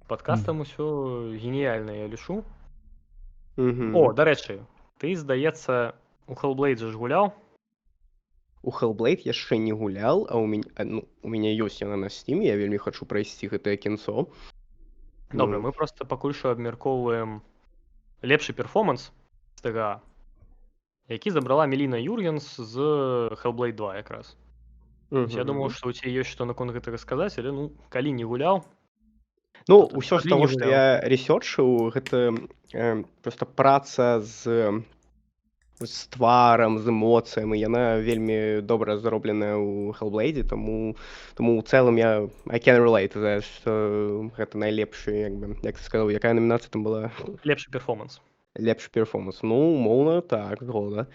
Падкастам усё геніяльна, я лічу. О, дарэчы, ты, здаецца, у Hellblade жа ж гуляў? У Hellblade яшчэ не гулял, а у меня, ну, у меня ёсць яна на Steam, я вельмі хачу прайсці гэтае кінцо. Добра, мы просто пакуль што абмяркоўваем лепшы перформанс з ТГА, які забрала Меліна Юргенс з Hellblade 2 якраз. Я думаў, што ў цябе ёсць што наконт гэтага сказаць, але, ну, калі не гуляў, Ну, то ўсё з тады таго, не што гуляў. я рэсёрчыў, гэта просто праца з тварам, з эмоцыямі, яна вельмі добра зробленая ў Hellblade, таму ў цэлым я I can relate, знаеш, што гэта найлепшы, як бы, як ты сказаў, якая намінацыя там была? Лепшы перформанс. Лепшы перформанс. Ну, умоўна, так, згода.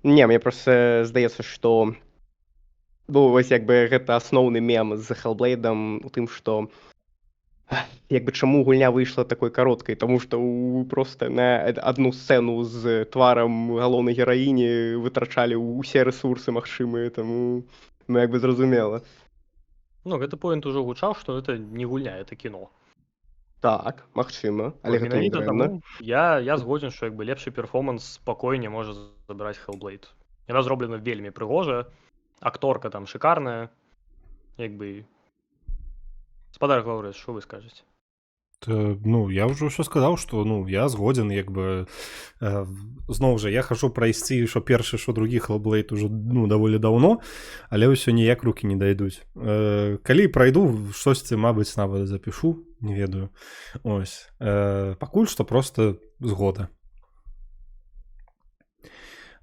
Не, мне просто здаецца, што, ну, вось як бы гэта асноўны мем з Hellblade у тым, што як бы чаму гульня выйшла такой кароткай, таму што просто на адну сцэну з тварам галоўнай гераіні вытрачалі ўсе рэсурсы магчымыя, таму, ну, як бы зразумела. Ну, гэты поінт ужо гучаў, што это не гульня, это кіно. Так, магчыма, але Вось гэта не менавіта дрэнна. таму я згодзен, што як бы лепшы перформанс спакойне можа забраць Hellblade. Яна зроблена вельмі прыгожа, акторка там шыкарная, як бы. Спадар Глаўрэз, што вы скажаце? Ну, я ўжо ўсё сказаў, што, ну, я згодзен, як бы, зноў жа, я хачу прайсці що першы, що другі Hellblade ужо, ну, даволі даўно, але ўсё ніяк рукі не дайдуць. Калі прайду, штосьці, мабыць, нават запішу, не ведаю. Ось. Пакуль што просто згода.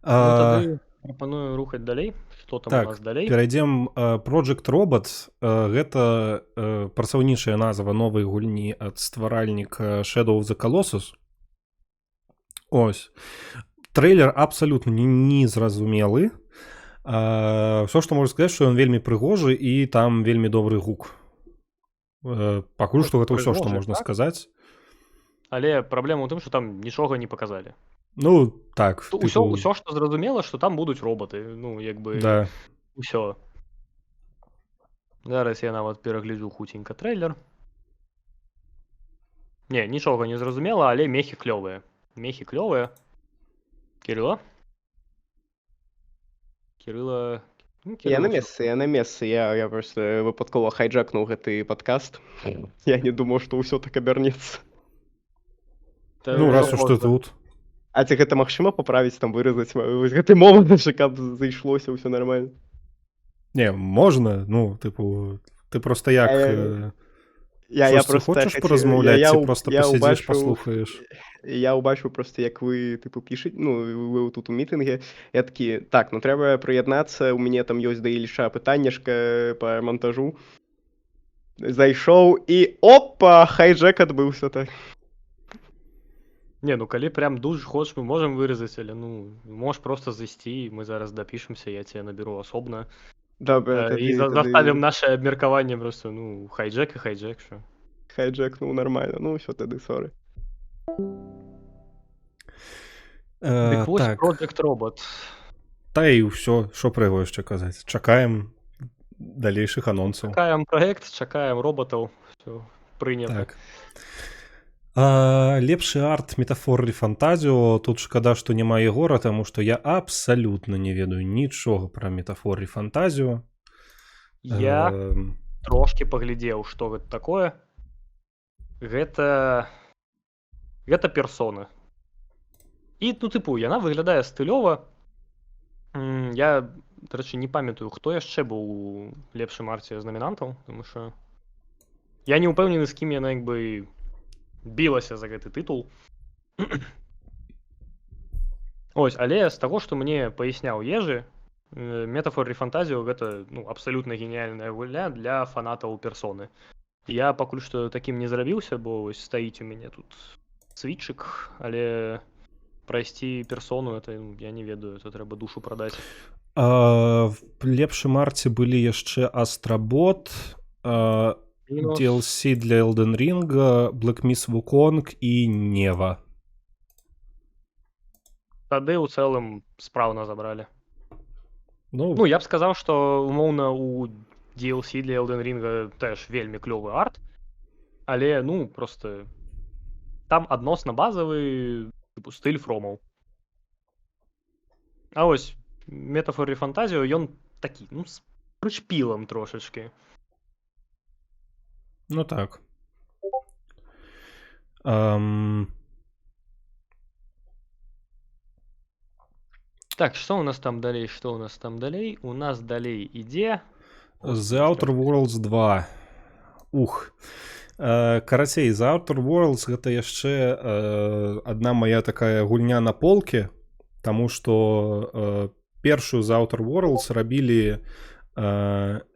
Ну, тады прапаную рухаць далей. Что там Так, у нас далей? Перайдзем. Project Robot, гэта працаўнічая назва новай гульні ад стваральніка Shadow of the Colossus. Ось. Трэйлер абсалютна незразумелы. Всё, што можу сказаць, што ён вельмі прыгожы і там вельмі добры гук. Пакуль што гэта ўсё, што Прыгожы, можна так? сказаць. Але праблема ў тым, што там нічога не паказалі. Ну, так, Усё, тыпу, усё, што зразумела, што там будуць роботы. Ну, як бы Да. усё. Зараз я нават перагляджу хуценька трэйлер. Не, нічога не зразумела, але мехі клёвыя. Мехі клёвыя. Кирилла? Кирилла... Ну, Я на Кирилла всё. месцы, я на месцы. Я просто выпадкова хайджакнуў гэты падкаст. Я не думаў, што ўсё так абярнецца. Та Ну, раз уж ты можна. тут. А ці гэта магчыма паправіць, там выразаць вось гэты момант, що каб зайшлося ўсё нармальна? Не, можна, ну, тыпу, ты просто як... Я штосьці просто хочаш хацеў- паразмаўляць, я, ці я, просто я пасядзіш, убачыў- паслухаеш? Я ўбачыў просто, як вы, тыпу, пішаце, ну, вы тут у мітынге, я такі: так, ну трэба прыяднацца, у мяне там ёсць да Іліша пытаннішка па монтажу. Зайшоў і опа, хайджек адбыўся так. Не, ну калі прям дуже хочаш, мы можам выразаць, але, ну, можаш просто зайсці, мы зараз дапішемся, я тебя наберу асобна. Добра, І заставім наше абмеркаванне просто, ну, хайджек і хайджек, що. Хайджек, ну нормально, ну ўсё тады, соры. Дык вось, Так. Project Robot. Та і ўсё, що пра яго яшчэ казаць. Чакаем далейшых анонсаў. Чакаем праект, чакаем роботаў, всё прынята. Так. Лепшы арт Metaphor ReFantazio. Тут шкада, што няма Егора, таму што я абсалютна не ведаю нічога пра Metaphor ReFantazio. Я трошки паглядзеў, што гэта такое. Гэта персона. І, ну, тыпу, яна выглядае стылёва. Я, дарэчы, не памятаю, хто яшчэ быў у лепшым арце з намінантаў, тому што я не ўпэўнены, з кім яна як бы білася за гэты тытул. Ось, але з таго, што мне паясняў Ежы, Metaphor ReFantazio гэта, ну, абсалютна геніяльная гульня для фанатаў персоны. Я пакуль што такім не зрабіўся, бо вось стаіць у мяне тут світчык, але прайсці персону это, ну, я не ведаю, это трэба душу прадаць. В лепшым арце былі яшчэ Астробот, Мінус. DLC для Elden Ring, Black Myth Wukong і Нева. Тады ў цэлым спраўна забралі. Ну, Ну, я б сказаў, што умоўна у DLC для Elden Ring теж вельмі клёвы арт, але, ну, просто там адносна базавы, тыпу, стыль фромаў. А ось Metaphor ReFantazio, ён такі, ну, з прышпілам трошачкі. Ну так. Так, што у нас там далей, што у нас там далей? У нас далей ідзе The Outer Worlds 2. Ух. Карацей, The Outer Worlds гэта яшчэ адна моя такая гульня на полке, таму што першую The Outer Worlds рабілі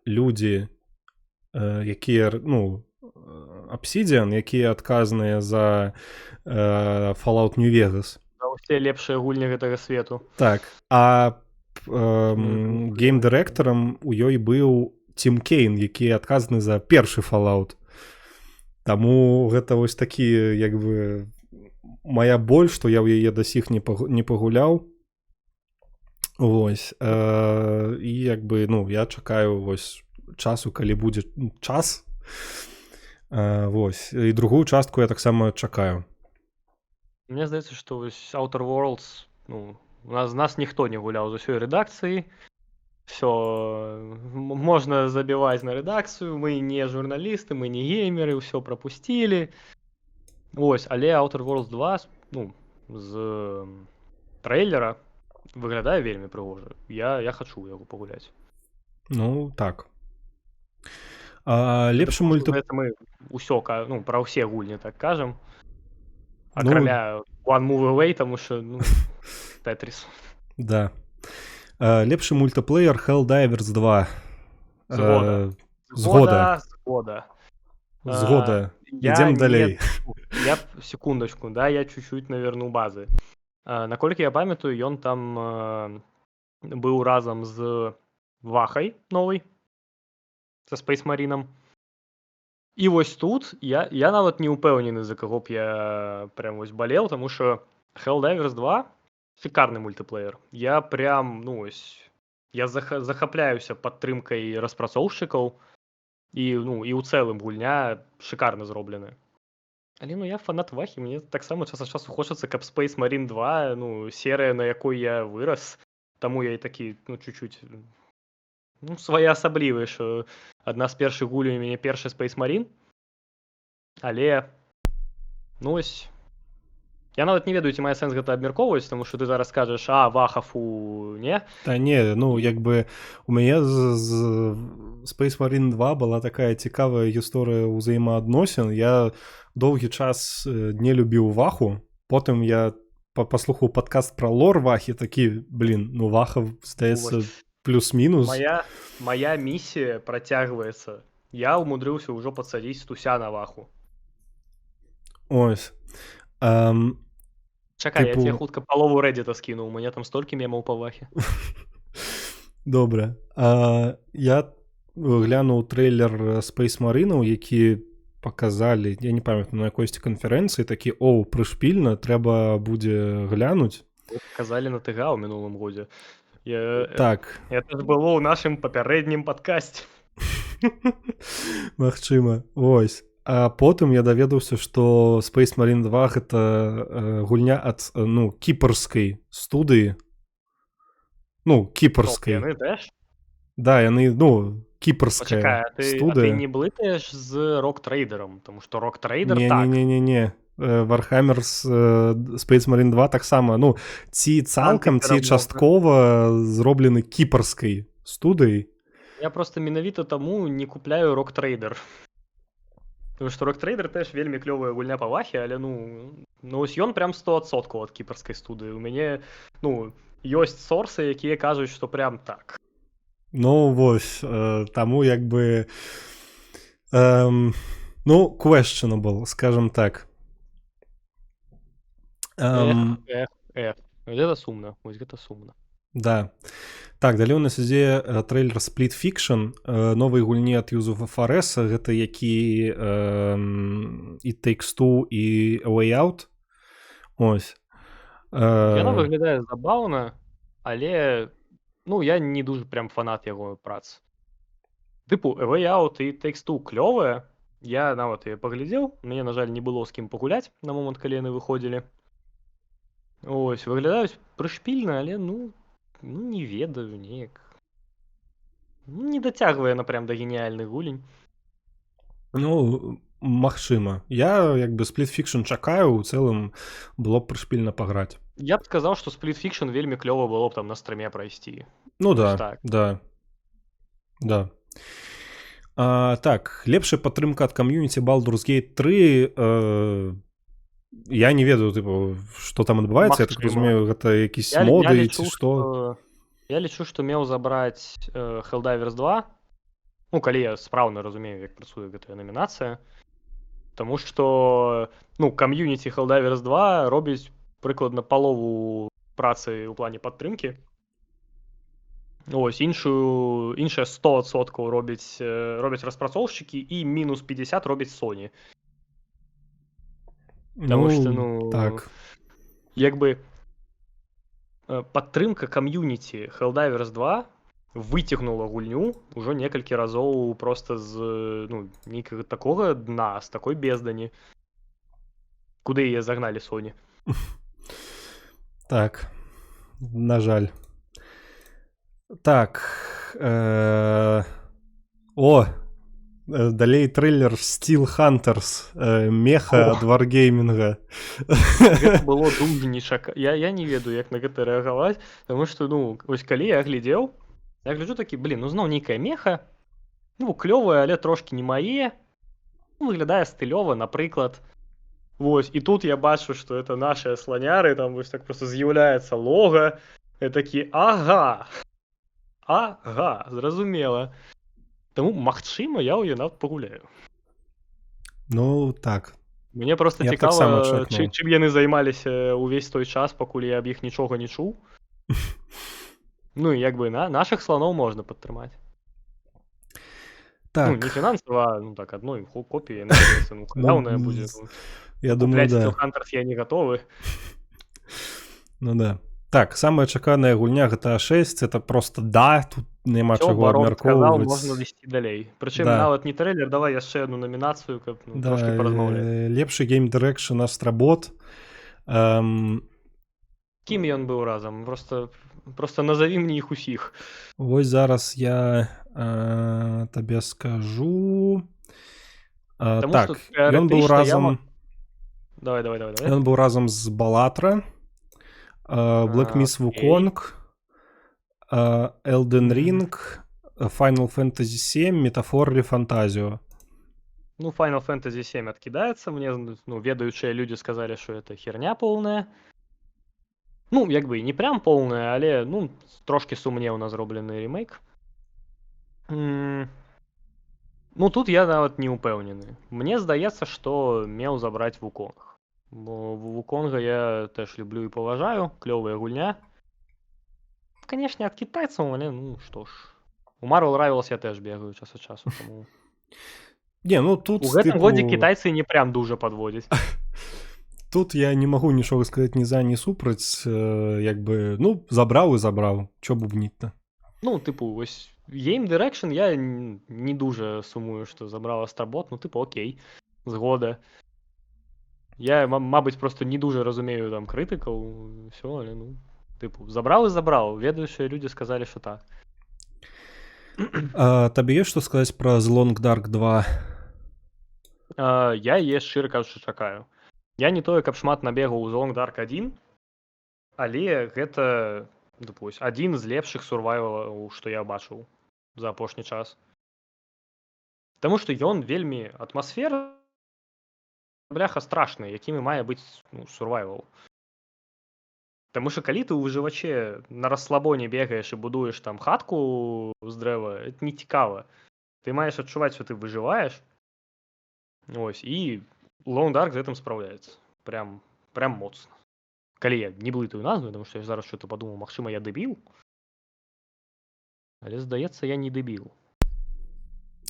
людзі, якія, ну, Obsidian, якія адказныя за Fallout New Vegas. За ўсе лепшыя гульні гэтага свету. Так, а гейм-дырэктарам у ёй быў Тим Кейн, які адказны за першы Fallout. Таму гэта вось такі, як бы, моя боль, што я ў яе да сіх не пагуляў. Вось. І як бы, ну, я чакаю вось часу, калі будзе час. Вось. І другую частку я таксама чакаю. Мне здаецца, што вось Outer Worlds, ну, у нас, нас ніхто не гуляў з усёй рэдакцыі. Всё, можна забіваць на рэдакцыю, мы не журналісты, мы не геймеры, ўсё прапусцілі. Ось, але Outer Worlds 2, ну, з трэйлера выглядае вельмі прыгожа. Я хачу яго пагуляць. Ну так. Лепшы мульты... Гэта мы ўсё, ну, пра ўсе гульні так кажам. Акрамя, ну, One Move Away, таму што, ну, Тетрис. Да. Лепшы мультыплеер — Helldivers 2. Згода. Згода. Згода. Згода. Ідзем далей. Я, секундочку, да, я чуть-чуть наверну базы. Наколькі я памятаю, ён там быў разам з Вахай новай, са Space Marine. І вось тут я нават не ўпэўнены, за каго б я прям вось болел, таму што Helldivers 2 шикарны мультыплеер. Я прям, ну ось, я захапляюся падтрымкай распрацоўшчыкаў, і, ну, і ў цэлым гульня шикарна зробленая. Але, ну, я фанат Вахі, мне таксама час ад часу хочацца, каб Space Marine 2, ну, серыя, на якой я вырас, таму я і такі, ну, чуть-чуть, ну, своеасаблівы, що адна з першых гульняў у мяне першы Space Marine. Але, ну, ось, я нават не ведаю, ці мае сэнс гэта абмяркоўваць, таму што ты зараз скажаш: «А, Ваха, фу, не». Та не, ну, як бы у мяне з Space Marine 2 была такая цікавая гісторыя ўзаемаадносін. Я доўгі час не любіў Ваху, потым я паслухаў падкаст пра лор Вахі, такі: «Блин, ну Ваха, здаецца, плюс-мінус». Моя місія працягваецца. Я умудрыўся ўжо падсадзіць Стуся на Ваху. Ось. Чакай, я Тыпу- тебе хутка палову Reddit скіну, у мяне там столькі мемаў па Вахе. Добра. Я глянуў трэйлер Space Marine, які паказалі, я не памятаю, на якойсьці канферэнцыі, такі: «Оу, прышпільна, трэба будзе глянуць». Казалі на ТГА ў мінулым годзе. Я, Так, Это ж было ў нашым папярэднім падкасці. Магчыма. Ось. А потым я даведаўся, што Space Marine 2 гэта гульня ад ну, кіпрскай студыі. Ну, кіпрскай. Яны тэж? Да, яны, ну, кіпрская Пачакай, а ты студыя. не блытаеш з Rogue Trader'ом, тому што Rogue Trader Не, так. не, не, не, не. Warhammer з Space Marine 2 таксама, ну, ці цалкам, ці Антыперамога. часткова зроблены кіпрскай студыяй. Я просто менавіта таму не купляю Rogue Trader. Потому что Rogue Trader тэж вельмі клёвая гульня па Вахе, але ну ось ён прям 100% ад кіпрскай студыі. У мяне, ну, ёсць сорсы, якія кажуць, што прям так. Ну вось, таму як бы ну, questionable, скажем так. Эх, эх, эх. Гэта сумна, вось гэта сумна. Да. Так, далей у нас ідзе трэйлер Split Fiction, новай гульні ад Юзуфа Фарэса, гэта які і Takes Two, і A Way Out. Ось. Яна выглядае забаўна, але, ну, я не дужа прям фанат яго прац. Тыпу, A Way Out і Takes Two клёвыя. Я нават яе паглядзеў, мне, на жаль, не было з кім пагуляць на момант, калі яны выходзілі. Ось, выглядаюць прышпільна, але, ну, не ведаю, неяк. Ну, не дацягвае яна прям да геніяльных гулень. Ну, магчыма. Я як бы Split Fiction чакаю, у цэлым было б прышпільна паграць. Я б сказаў, што Split Fiction вельмі клёва было б там на стрыме прайсці. Ну да, Вось так. Да. Так, лепшая падтрымка ад кам'юніці — Baldur's Gate 3. Я не ведаю, тыпу, што там адбываецца, я так Магчыма. разумею, гэта якісь Я моды лічу, ці што. Я лічу, што меў забраць Helldivers 2. Ну, калі я спраўна разумею, як працуе гэтая намінацыя. Таму што, ну, кам'юніці Helldivers 2 робіць прыкладна палову працы ў плане падтрымкі. Ось, іншае 100% робяць распрацоўшчыкі і мінус 50 робіць Sony. Таму што, ну, так. як бы падтрымка кам'юніці Helldivers 2 выцягнула гульню ўжо некалькі разоў просто з, ну, нейкага такога дна, з такой бездані, куды яе загналі Sony. Так, на жаль. Так. О, Далей трейлер Steel Hunters, меха ад Wargaming. Было дуже не чака... Я не ведаю, як на гэта рэагаваць, потому что, ну, вось калі я глядзеў, я гляджу такі, блин, ну зноў нейкая меха, ну, клёвая, але трошки не мае, ну, выглядае стылёва, напрыклад. Вось, і тут я бачу, што это нашыя сланяры, там вось так просто з'яўляецца лога, я такі, ага, ага, зразумела. Таму, магчыма, я ў яе нават пагуляю. Ну, так. Мне просто Я б таксама цікава, чакнуў. чым яны займаліся ўвесь той час, пакуль я аб іх нічога не чуў. Ну, і як бы на нашых слоноў можна падтрымаць. Так. Ну, не фінансава, ну так, адной копіяй, наверное, ну, халявная будзе. Ну, Я думаю, купляць да. Steel Hunters я не гатовы. Ну да. Так, самая чаканая гульня GTA 6, это просто да, тут няма Всё, чаго барон сказаў, абмяркоўваць. можна весці далей. Прычым Да. нават не трэйлер, давай яшчэ одну намінацыю, каб, ну, Да, трошки паразмаўляць. Лепшы Game Direction Astrobot. Кім ён быў разам? Просто назаві мне іх усіх. Вось зараз я табе скажу. Таму Так, што ён быў тэарэтычна я разам Давай, давай, давай, давай. Ён быў разам з Балатра, Black Myth Wukong, Elden Ring, Final Fantasy 7, Metaphor ReFantazio. Ну, Final Fantasy 7 откидается. Мне, ну, ведаючыя люди сказали, что это херня полная. Ну, як бы і не прям полная, але, ну, трошки сумнеўна зроблены ремейк. Ну, тут я нават не ўпэўнены. Мне здаецца, што меў забраць Вуконг. Бо Вуконга я теж люблю і паважаю, клёвая гульня. Конечно, ад китайцаў, але, ну, што ж. У Marvel Rivals я теж бегаю час ад часу, таму... Не, ну тут, У гэтым тыпу, годзе китайцы не прям дужа падводзяць. Тут я не магу нічога сказаць ні за, ні супраць, як бы, ну, забраў і забраў, чо бубніць-то. Ну, тыпу, вось Game Direction я не дужа сумую, што забраў Astrobot, ну, тыпу, окей, згода. Я, мабыць, просто не дужа разумею там крытыкаў, всё, але, ну, тыпу, забраў і забраў, ведаючыя людзі сказалі, што так. А, табе ёсць што сказаць пра The Long Dark 2? Я яе, шчыра кажучы, чакаю. Я не тое, каб шмат набегаў у The Long Dark 1, але гэта, допустим, адзін з лепшых сурвайвалаў, што я бачыў за апошні час. Таму што ён вельмі атмасфера, бляха, страшны, якімі мае быць, ну, сурвайвал. Таму што калі ты ў выжываче на расслабоне бегаеш і будуеш там хатку з дрэва, это не цікава. Ты маеш адчуваць, што ты выжываеш. Ось, і Long Dark з гэтым спраўляецца. Прям моцна. Калі я не блытаю назву, потому что я зараз что-то подумал, магчыма, я дэбіл. Але, здаецца, я не дэбіл.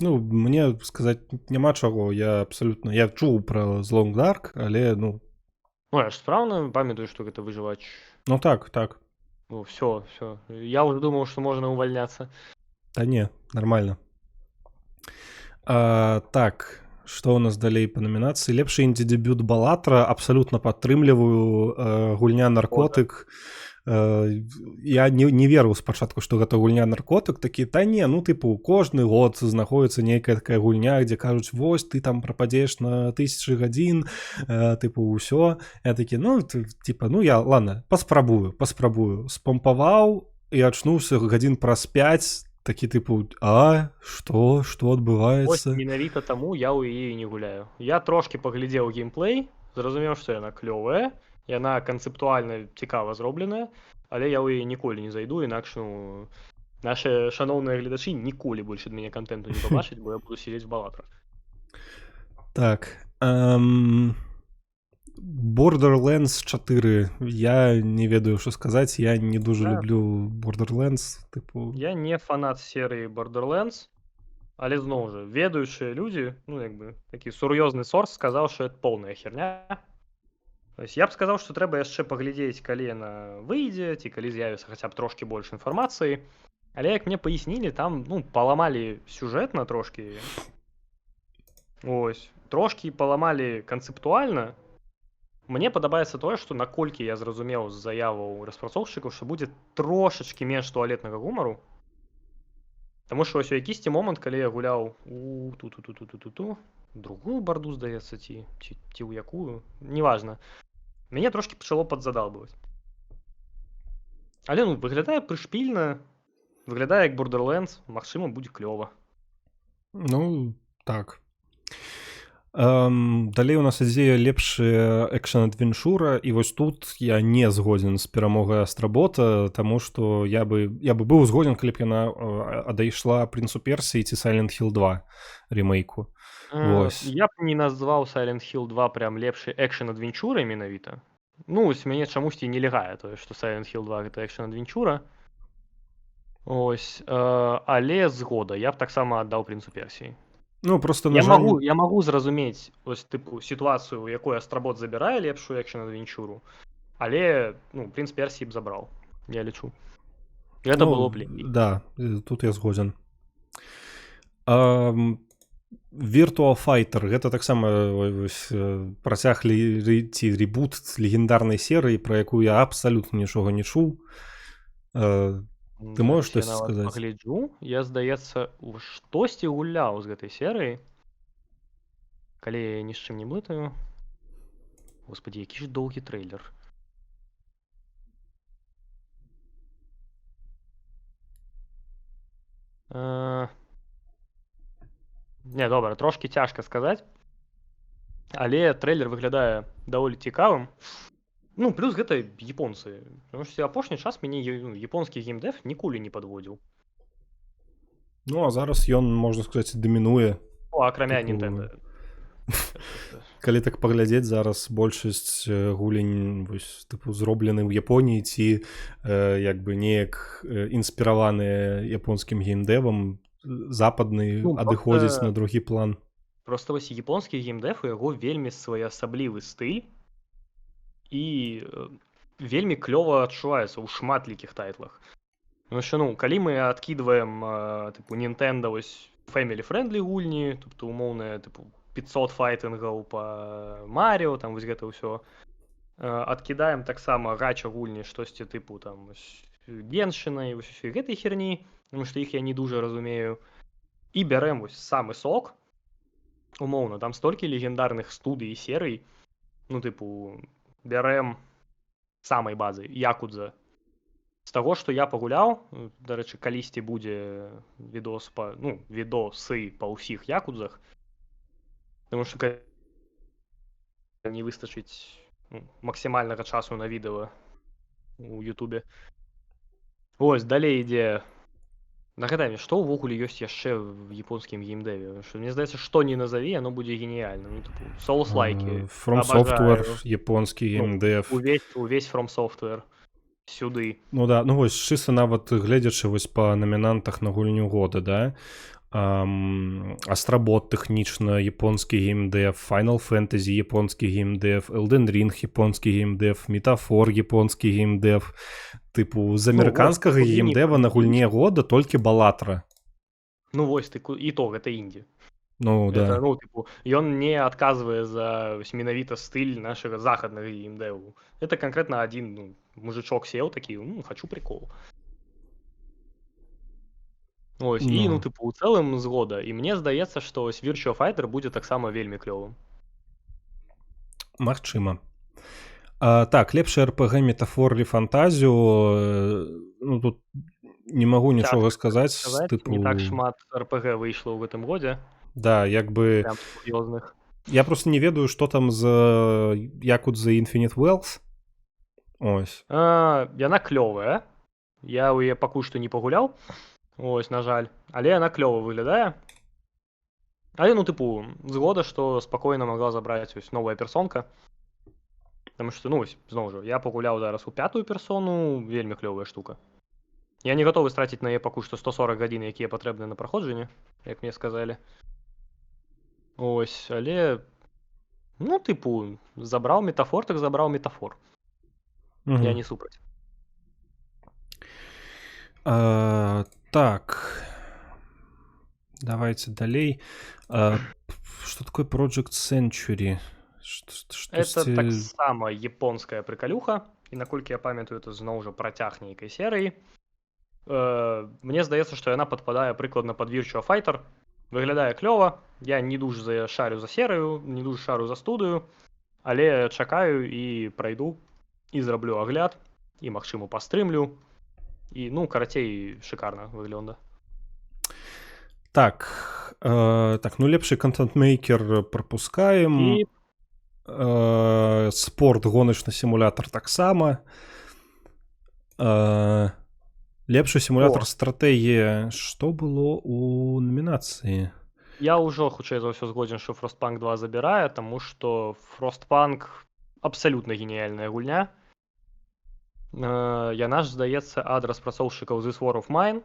Ну, мне сказаць няма чаго, я абсолютно... Я чуў пра The Long Dark, але, ну... Ну, я ж спраўна памятаю, што гэта выжывач. Ну, так, так. Ну, всё, всё. Я уже думал, что можно увольняться. Да не, нормально. Так, что у нас далей по номинации? Лепшы інді-дэбют Балатра, абсолютно падтрымліваю, гульня Наркотык. Я не верыў спачатку, што гэта гульня Наркотык, такі, та не, ну, тыпу, кожны год знаходіцца нейкая такая гульня, дзе кажуць, вось, ты там прападзеш на 1000 гадзін, тыпу, ўсё. Я такі, ну, типа, ну, я, ладно, паспрабую. Спампаваў і ачнуўся гадзін праз 5, такі, тыпу, а, што адбываецца? Вось менавіта таму я ў яе не гуляю. Я трошкі паглядзеў геймплей, зразумеў, што яна клёвая, яна канцэптуальна цікава зробленая, але я ў яе ніколі не зайду, інакш, ну, наши шаноўныя гледачы ніколі больш ад мяне кантэнту не пабачаць, бо я буду сидзець в Балатрах. Так, Borderlands 4. Я не ведаю, што сказаць, я не дужа люблю Borderlands, тыпу. Я не фанат серыі Borderlands, але зноў жа, ведаючыя людзі, ну, як бы, такі сур'ёзны сорс сказаў, што это поўная херня. То есть я б сказаў, што трэба яшчэ паглядзець, калі яна выйдзе, ці калі з'явіцца хаця б трошкі больш інфармацыі. Але, як мне паяснілі, там, ну, паламалі сюжэтна трошкі. Ось, трошкі паламалі канцэптуальна. Мне падабаецца тое, што наколькі я зразумеў з заяваў распрацоўшчыкаў, што будзе трошачкі менш туалетнага гумару. Таму што вось у якісьці момант, калі я гуляў у ту ту ту ту ту ту ту другую барду, здаецца, ці ў якую, неважна. Мяне трошкі пачало падзадалбываць. Але, ну, выглядае прышпільна, выглядае як Borderlands, магчыма, будзе клёва. Ну, так. Далей у нас ідзе лепшы экшн-адвенчура, і вось тут я не згодзен з перамогай Астработа, таму што я бы быў згодзен, калі б яна адышла Прынцу Персіі ці Silent Hill 2 рэмейку. Вось. Я б не назваў Silent Hill 2 прям лепшай экшн-адвенчурай менавіта. Ну, ось мяне чамусьці не лягае тое, што Silent Hill 2 гэта экшн-адвенчура. Ось, але згода, я б таксама аддаў Прынцу Персіі. Ну, просто на Я жаль. магу зразумець ось, тыпу, сітуацыю, у якой Астработ забірае лепшую экшн-адвенчуру, але, ну, Прынц Персіі б забраў, я лічу. Гэта Ну, было б лепей. Да, тут я згодзен. Virtua Fighter — гэта таксама вось, працяг ці ребут легендарнай серыі, пра якую я абсалютна нічога не чуў. Ты можаш Зараз я штосьці нават сказаць? пагляджу. Я, здаецца, у штосьці гуляў з гэтай серыі. Калі я ні з чым не блытаю. Господи, які ж доўгі трэйлер. Не, добра, трошкі цяжка сказаць. Але трэйлер выглядае даволі цікавым. Ну, плюс гэта японцы. Потому что апошні час мяне ну, японскі геймдэв ніколі не падводзіў. Ну, а зараз ён, можна сказаць, дамінуе. Ну, акрамя Тыпу, Nintendo. Калі так паглядзець, зараз большасць гулень вось, тыпу, зроблены ў Японіі ці як бы неяк інспіраваныя японскім геймдэвам, западны Ну, адыходзіць просто на другі план. Просто вось японскі геймдэв, у яго вельмі своеасаблівы стыль і вельмі клёва адчуваецца ў шматлікіх тайтлах. Потому что, ну, калі мы адкідваем, тыпу, Nintendo вось family friendly гульні, тобто умоўныя, тыпу, 500 файтынгаў па Маріо, там вось гэта ўсё. Адкідаем таксама гача гульні, штосьці тыпу там вось Геншына і вось усёй гэтай херні, потому что іх я не дужа разумею. І бярэм вось самы сок, умоўна, там столькі легендарных студый і серый, ну, тыпу, бярэм самай базы, Якудза. З таго, што я пагуляў, дарэчы, калісьці будзе відос па, ну, відосы па ўсіх Якудзах, потому что калі не выстачыць, ну, максімальнага часу на відэа у Ютубе. Ось, далей ідзе. Нагадай мне, што ўвогуле ёсць яшчэ в японскім геймдэве? Што, мне здаецца, што ні назаві, яно будзе геніяльна. Ну, тыпу, Souls-лайки. From Обожаю. Software, японскі Ну, геймдэв. увесь From Software сюды. Ну да, ну вось чыста нават гледзячы вось па намінантах на гульню года, да, Астробот тэхнічна японскі геймдэв, Final Fantasy японскі геймдэв, Elden Ring японскі геймдэв, Metaphor японскі геймдэв. Тыпу, з Ну, амерыканскага вось, куды ні геймдэва на гульне года толькі Балатра. Ну вось, ты і то гэта інді. Ну Это, да. ну, тыпу, ён не адказвае за вось менавіта стыль нашага захаднага геймдэву. Это конкретно один, ну, мужичок сел такі: «Хочу прикол». Ось, і, ну, Ну. тыпу, у цэлым згода. І мне здаецца, што ось Virtua Fighter будзе таксама вельмі клёвым. Магчыма. Так, лепшы RPG Metaphor ReFantazio, ну, тут не магу нічога Цяжка сказаць, сказаць, тыпу. Не так шмат RPG выйшла ў гэтым годзе. Да, як бы Прям сур'ёзных. Я просто не ведаю, што там з Yakuza Infinite Wealth. Ось. Яна клёвая. Я ў яе пакуль што не пагуляў. Ось, на жаль. Але яна клёва выглядае. Але, ну, тыпу, згода, што спакойна магла забраць ось новая персонка. Потому что, ну, ось, зноў жа, я пагуляў зараз у пятую персону, вельмі клёвая штука. Я не гатовы страціць на яе пакуль што 140 гадзін, якія патрэбны на праходжанне, як мне сказалі. Ось, але, ну, тыпу, забраў Метафор, так забраў Метафор. Я не супраць. Так. Давайте далей. Что такое Project Century? Это таксама японская прыкалюха. І наколькі я памятаю, это зноў жа працяг нейкай серыі. Мне здаецца, што яна падпадае прыкладна пад Virtua Fighter. Выглядае клёва. Я не дужа шарю за серыю, не дужа шарю за студыю, але чакаю і прайду, і зраблю агляд, і, магчыма, пастрымлю. І, ну, карацей, шыкарна выглядае. Так, так, ну, лепшы контент-мейкер пропускаем. І Спорт, гоначны сімулятар таксама. Лепшы сімулятар О. стратэгіі. Што было ў намінацыі? Я ўжо хутчэй за ўсё згодзен, што Frostpunk 2 забірае, таму што Frostpunk абсалютна геніяльная гульня. Яна ж, здаецца, ад распрацоўшчыкаў This War of Mine.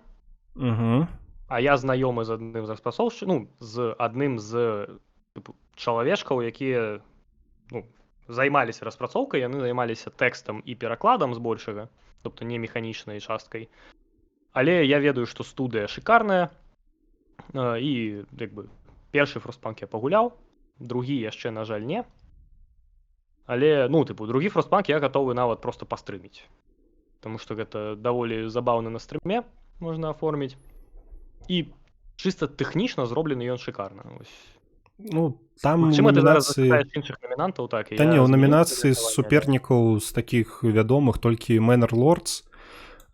А я знаёмы з адным з распрацоўшчы-, ну, з адным з, тыпу, чалавечкаў, якія, ну, займаліся распрацоўкай, яны займаліся тэкстам і перакладам збольшага, тобто не механічнай часткай. Але я ведаю, што студыя шыкарная, і, як бы, першы Frostpunk я пагуляў, другі яшчэ, на жаль, не. Але, ну, тыпу, другі Frostpunk я гатовы нават просто пастрыміць. Таму што гэта даволі забаўна на стрыме можна аформіць. І чыста тэхнічна зроблены ён шыкарна. Ось. Ну, там Магчыма, ты зараз намінацыі запытаеш іншых намінантаў, так, і Та я не, у змяню намінацыі сваё меркаванне, але супернікаў з такіх вядомых толькі Manor Lords,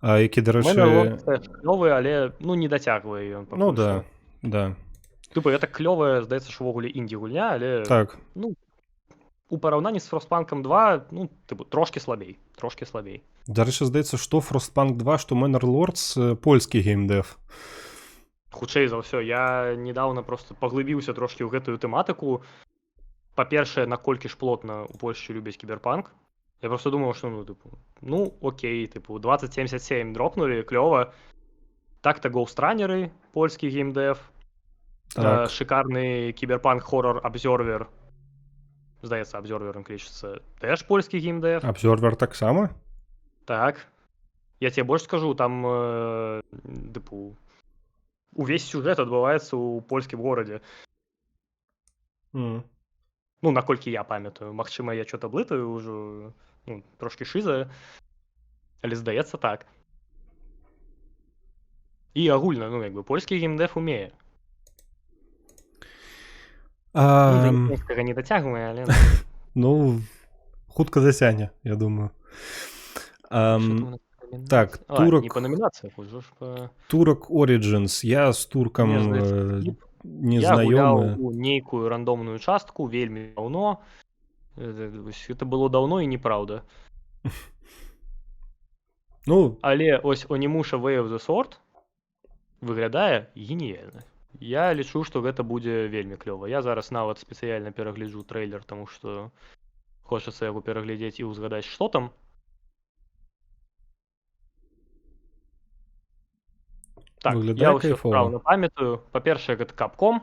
які, дарэчы, Manor Lords теж клёвы, але, ну, не дацягвае ён пакуль Ну, да, што. да. Тыпу, гэта клёвая, здаецца, що ўвогуле інді-гульня, але, Так. ну, у параўнанні з Frostpunk 2, ну, тыпу, трошкі слабей, трошкі слабей. Дарэчы, здаецца, што Frostpunk 2, што Manor Lords, польскі геймдэв. Хутчэй за ўсё, я недавно просто паглыбіўся трошкі ў гэтую тэматыку. Па-першае, наколькі ж плотна ў Польшчы любяць кіберпанк. Я просто думаў, што, ну, тыпу, ну, окей, тыпу, 2077 дропнули, клёва. Так-то Ghost Runner, польскі геймдэв. Так. Шикарны кіберпанк хоррор Observer. Здаецца, Observer клічецца. Теж польскі геймдэв. Observer таксама? Так. Я тебе больш скажу, там, тыпу, увесь сюжэт адбываецца ў польскім горадзе. Ну, наколькі я памятаю. Магчыма, я чё-то блытаю ўжо, ну, трошкі шыза, але здаецца так. І агульна, ну, як бы, польскі геймдэв умее. Ну, да японскага не дацягвае, але, ну. Ну, хутка дасягне, я думаю. Што там у нас па номінацыі? Так, А, не Турок па номінацыях, ужо ж па Турок Origins. Я з Туркам, Мне здаецца, скіп. не Я гуляў знаёмы. у нейкую рандомную частку вельмі даўно. Вось гэта было даўно і неправда. Ну, Але ось Onimusha Way of the Sword выглядае геніяльна. Я лічу, што гэта будзе вельмі клёва. Я зараз нават спецыяльна перагляджу трэйлер, таму што хочацца яго пераглядзець і ўзгадаць, што там. Так, Выглядае я ўсё кайфова. спраўна памятаю. Па-першае, гэта Capcom.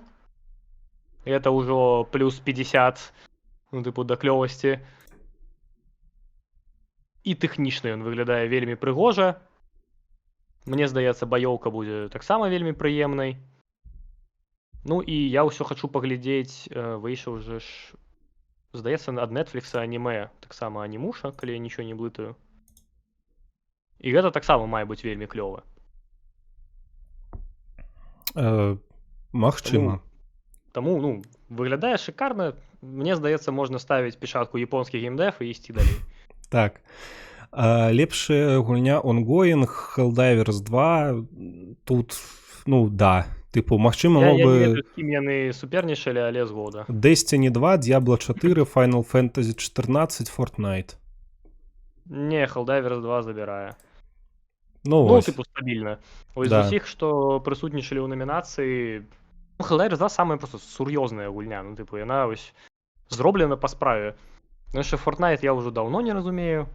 Это ўжо плюс 50, ну, тыпу, да клёвасці. І тэхнічна ён выглядае вельмі прыгожа. Мне здаецца, баёўка будзе таксама вельмі прыемнай. Ну і я ўсё хачу паглядзець, выйшаў жа ж, здаецца, ад Netflix анімэ, таксама Анімуша, калі я нічого не блытаю. І гэта таксама мае быць вельмі клёва. Магчыма. Таму, ну, выглядае шыкарна. Мне здаецца, можна ставіць печатку японскі геймдэв і ісці далей. Так. Лепшая гульня ongoing, Helldivers 2, тут, ну, да. Тыпу, магчыма, мог Я не бы ведаю, з кім яны супернічалі, але згода. Destiny 2, Diablo 4, Final Fantasy 14, Fortnite. Не, Helldivers 2 забірае. Ну, Ну, ось. тыпу, стабільна. Ось з Да. усіх, што прысутнічалі ў намінацыі, ну, Helldivers 2 самая просто сур'ёзная гульня. Ну, тыпу, яна ось зроблена па справе. Ну, яшчэ Fortnite я ўжо даўно не разумею.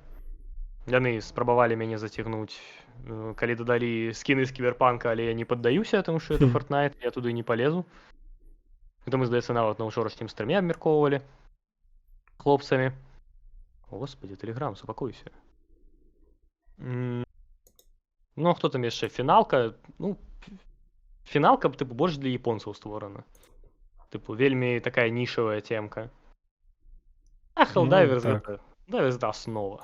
Яны спрабавалі мяне зацягнуць, калі дадалі скіны з кіберпанка, але я не паддаюся, таму што это Fortnite, я туды не палезу. Гэта мы, здаецца, нават на ўчорашнім стрыме абмяркоўвалі хлопцамі. Господи, Телеграм, супакойся. Ну, а хто там яшчэ? Фіналка, ну, фіналка, тыпу, больш для японцаў створана. Тыпу, вельмі такая нішавая темка. А Ну, Helldivers так. гэта, Helldivers гэта аснова.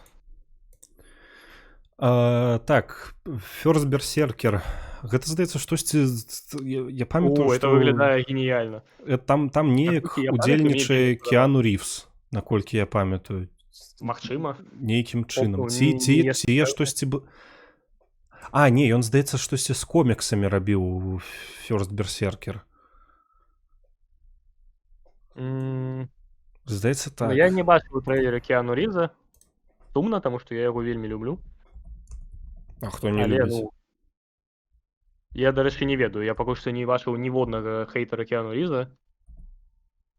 Так, First Berserker. Гэта, здаецца, штосьці я памятаю, что это выглядае геніяльна. Там неяк удзельнічае Кіану Рівс, наколькі я памятаю. Магчыма. Нейкім чынам. Ці я штосьці. А, не, ён, здаецца, штосьці з коміксамі рабіў, First Berserker. Здаецца, так. Ну, я не бачыў трэйлеры Кіану Рівза. Сумна, таму што я яго вельмі люблю. А хто не Але, любіць? Ну, я, дарэчы, не ведаю. Я пакуль што не бачыў ніводнага хейтера Кіану Рівза.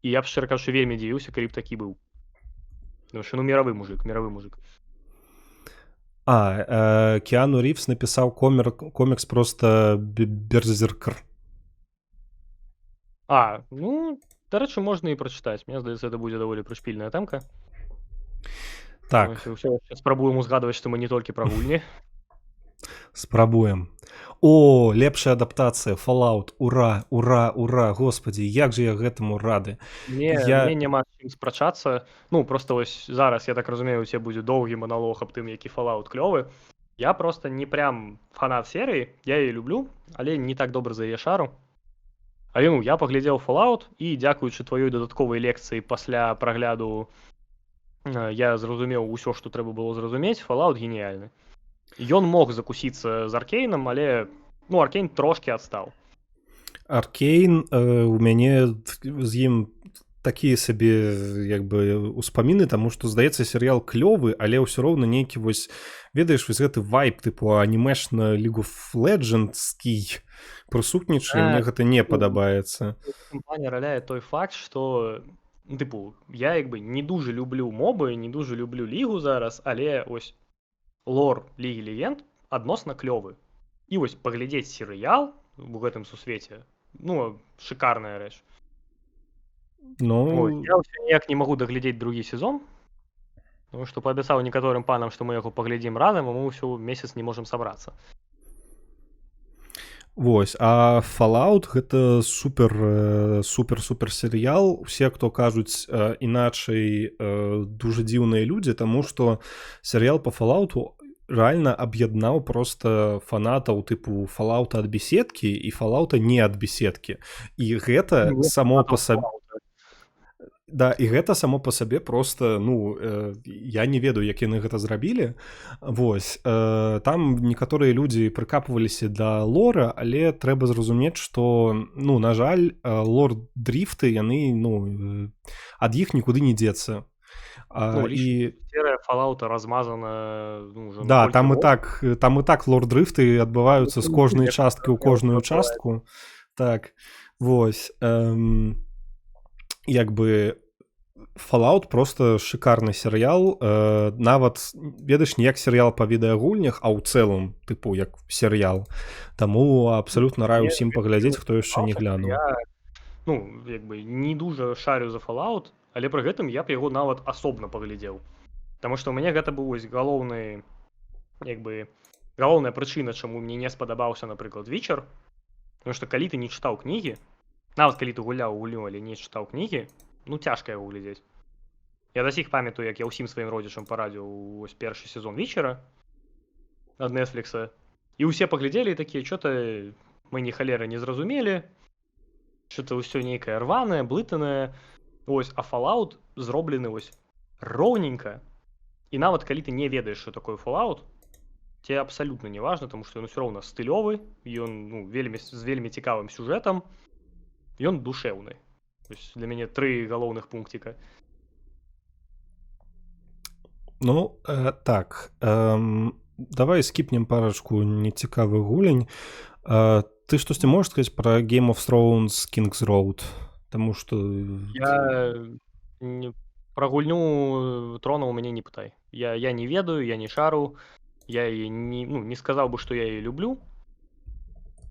І я б, шчыра кажучы, вельмі дзівіўся, калі б такі быў. Потому что, ну, мировы мужик, мировы мужик. А, Кіану Рівс напісаў комікс просто Берзеркер. А, ну, дарэчы, можна і прачытаць. Мне здаецца, это будзе даволі прышпільная тэмка. Так. Ўсё, спрабуем узгадваць, што мы не толькі пра гульні. Спрабуем. О, лепшая адаптацыя, Fallout. Ура, ура, ура, господи, як же я гэтаму рады. Мне няма чым спрачацца. Ну, просто вось зараз, я так разумею, у цябе будзе доўгі маналог аб тым, які Fallout клёвы. Я просто не прям фанат серыі, я яе люблю, але не так добра за яе шару. Але, ну, я паглядзеў Fallout і, дзякуючы тваёй дадатковай лекцыі, пасля прагляду я зразумеў усё, што трэба было зразумець. Fallout геніяльны. Ён мог закусіцца з Аркейнам, але, ну, Аркейн трошки адстаў. Аркейн, у мяне з ім такія сабе як бы успаміны, таму што, здаецца, серыял клёвы, але ўсё роўна нейкі вось, ведаеш, вось гэты вайб тыпу анімешна League of Legendsкі прысутнічае, мне гэта не падабаецца. Плане раляе той факт, что, ну, тыпу, я як бы не дужа люблю мобы, не дужа люблю лігу зараз, але ось лор Лігі Легенд адносна клёвы. І вось паглядзець серыял у гэтым сусвеце, ну, шикарная рэч. Ну. Ой, я ўсё ніяк не магу даглядзець другі сезон, потому что паабяцаў некаторым панам, што мы яго паглядзім разам, а мы ўсё месяц не можам сабрацца. Вось, а Fallout гэта супер, супер, супер серыял. Усе, хто кажуць іначай, дужа дзіўныя людзі, таму што серыял по Falloutу рэальна аб'яднаў просто фанатаў тыпу Falloutа ад Беседкі і Falloutа не ад Беседкі. І гэта Ну, само фанатаў па сабе Falloutа. Да, і гэта само па сабе просто, ну, я не ведаю, як яны гэта зрабілі. Вось, там некаторыя людзі прыкапваліся да лора, але трэба зразумець, што, ну, на жаль, лор дрифты, яны, ну, ад іх нікуды не дзецца. Ну, І серыя Falloutа размазана, ну, ўжо Да, на там і колькі так, там і так лор дрифты адбываюцца з Ну, кожнай як часткі ў кожную бывае. частку. Так, вось. Як бы Fallout просто шикарны серыял, нават, ведаеш, не як серыял па відэагульнях, а ў цэлым, тыпу, як серыял. Таму абсалютна раю Мне ўсім паглядзець, хто яшчэ не глянуў. Я, ну, як бы не дужа шарю за Fallout, але пры гэтым я б яго нават асобна паглядзеў. Таму што ў мяне гэта быў вось галоўны, як бы, галоўная прычына, чаму мне не спадабаўся, напрыклад, Вічер. Потому што калі ты не чытаў кнігі, нават калі ты гуляў у гульню, але не чытаў кнігі, ну, цяжка яго глядзець. Я да сіх памятаю, як я ўсім сваім родзічам парадзіў вось першы сезон Вічера ад Netflix. І ўсе паглядзелі і такія: «Чё-то мы ні халеры не зразумелі, что-то ўсё нейкае рванае, блытанае». Ось, а Fallout зроблены вось роўненька. І нават калі ты не ведаеш, што такое Fallout, тебе абсалютна не важна, таму што ён усё роўна стылёвы, ён, ну, вельмі з вельмі цікавым сюжэтам, ён душэўны. То есть для мяне тры галоўных пункціка. Ну, так, давай скіпнем парачку нецікавых гулень. Ты штосьці можаш сказаць пра Game of Thrones King's Road? Таму што Я не, пра гульню трона у мяне не пытай. Я не ведаю, я не шару, я яе не, ну, не сказаў бы, што я яе люблю,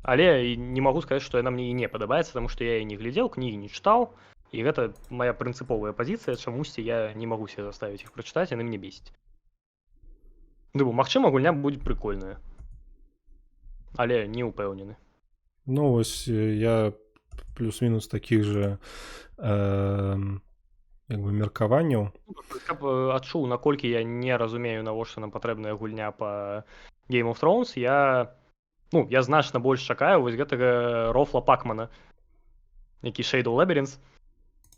але і не магу сказаць, што яна мне і не падабаецца, таму што я яе не глядзеў, кнігі не чытаў, і гэта моя прынцыповая пазіцыя, чамусьці я не магу себе заставіць іх прачытаць, яны мне бесяць. Ну, магчыма, гульня будзе прыкольная. Але не ўпэўнены. Ну, вось, я плюс-мінус такіх же, як бы меркаванняў. Ну, каб адчуў, наколькі я не разумею, навошта нам патрэбная гульня по Game of Thrones, я, ну, я значна больш чакаю вось гэтага рофла Пакмана, які Shadow Labyrinth.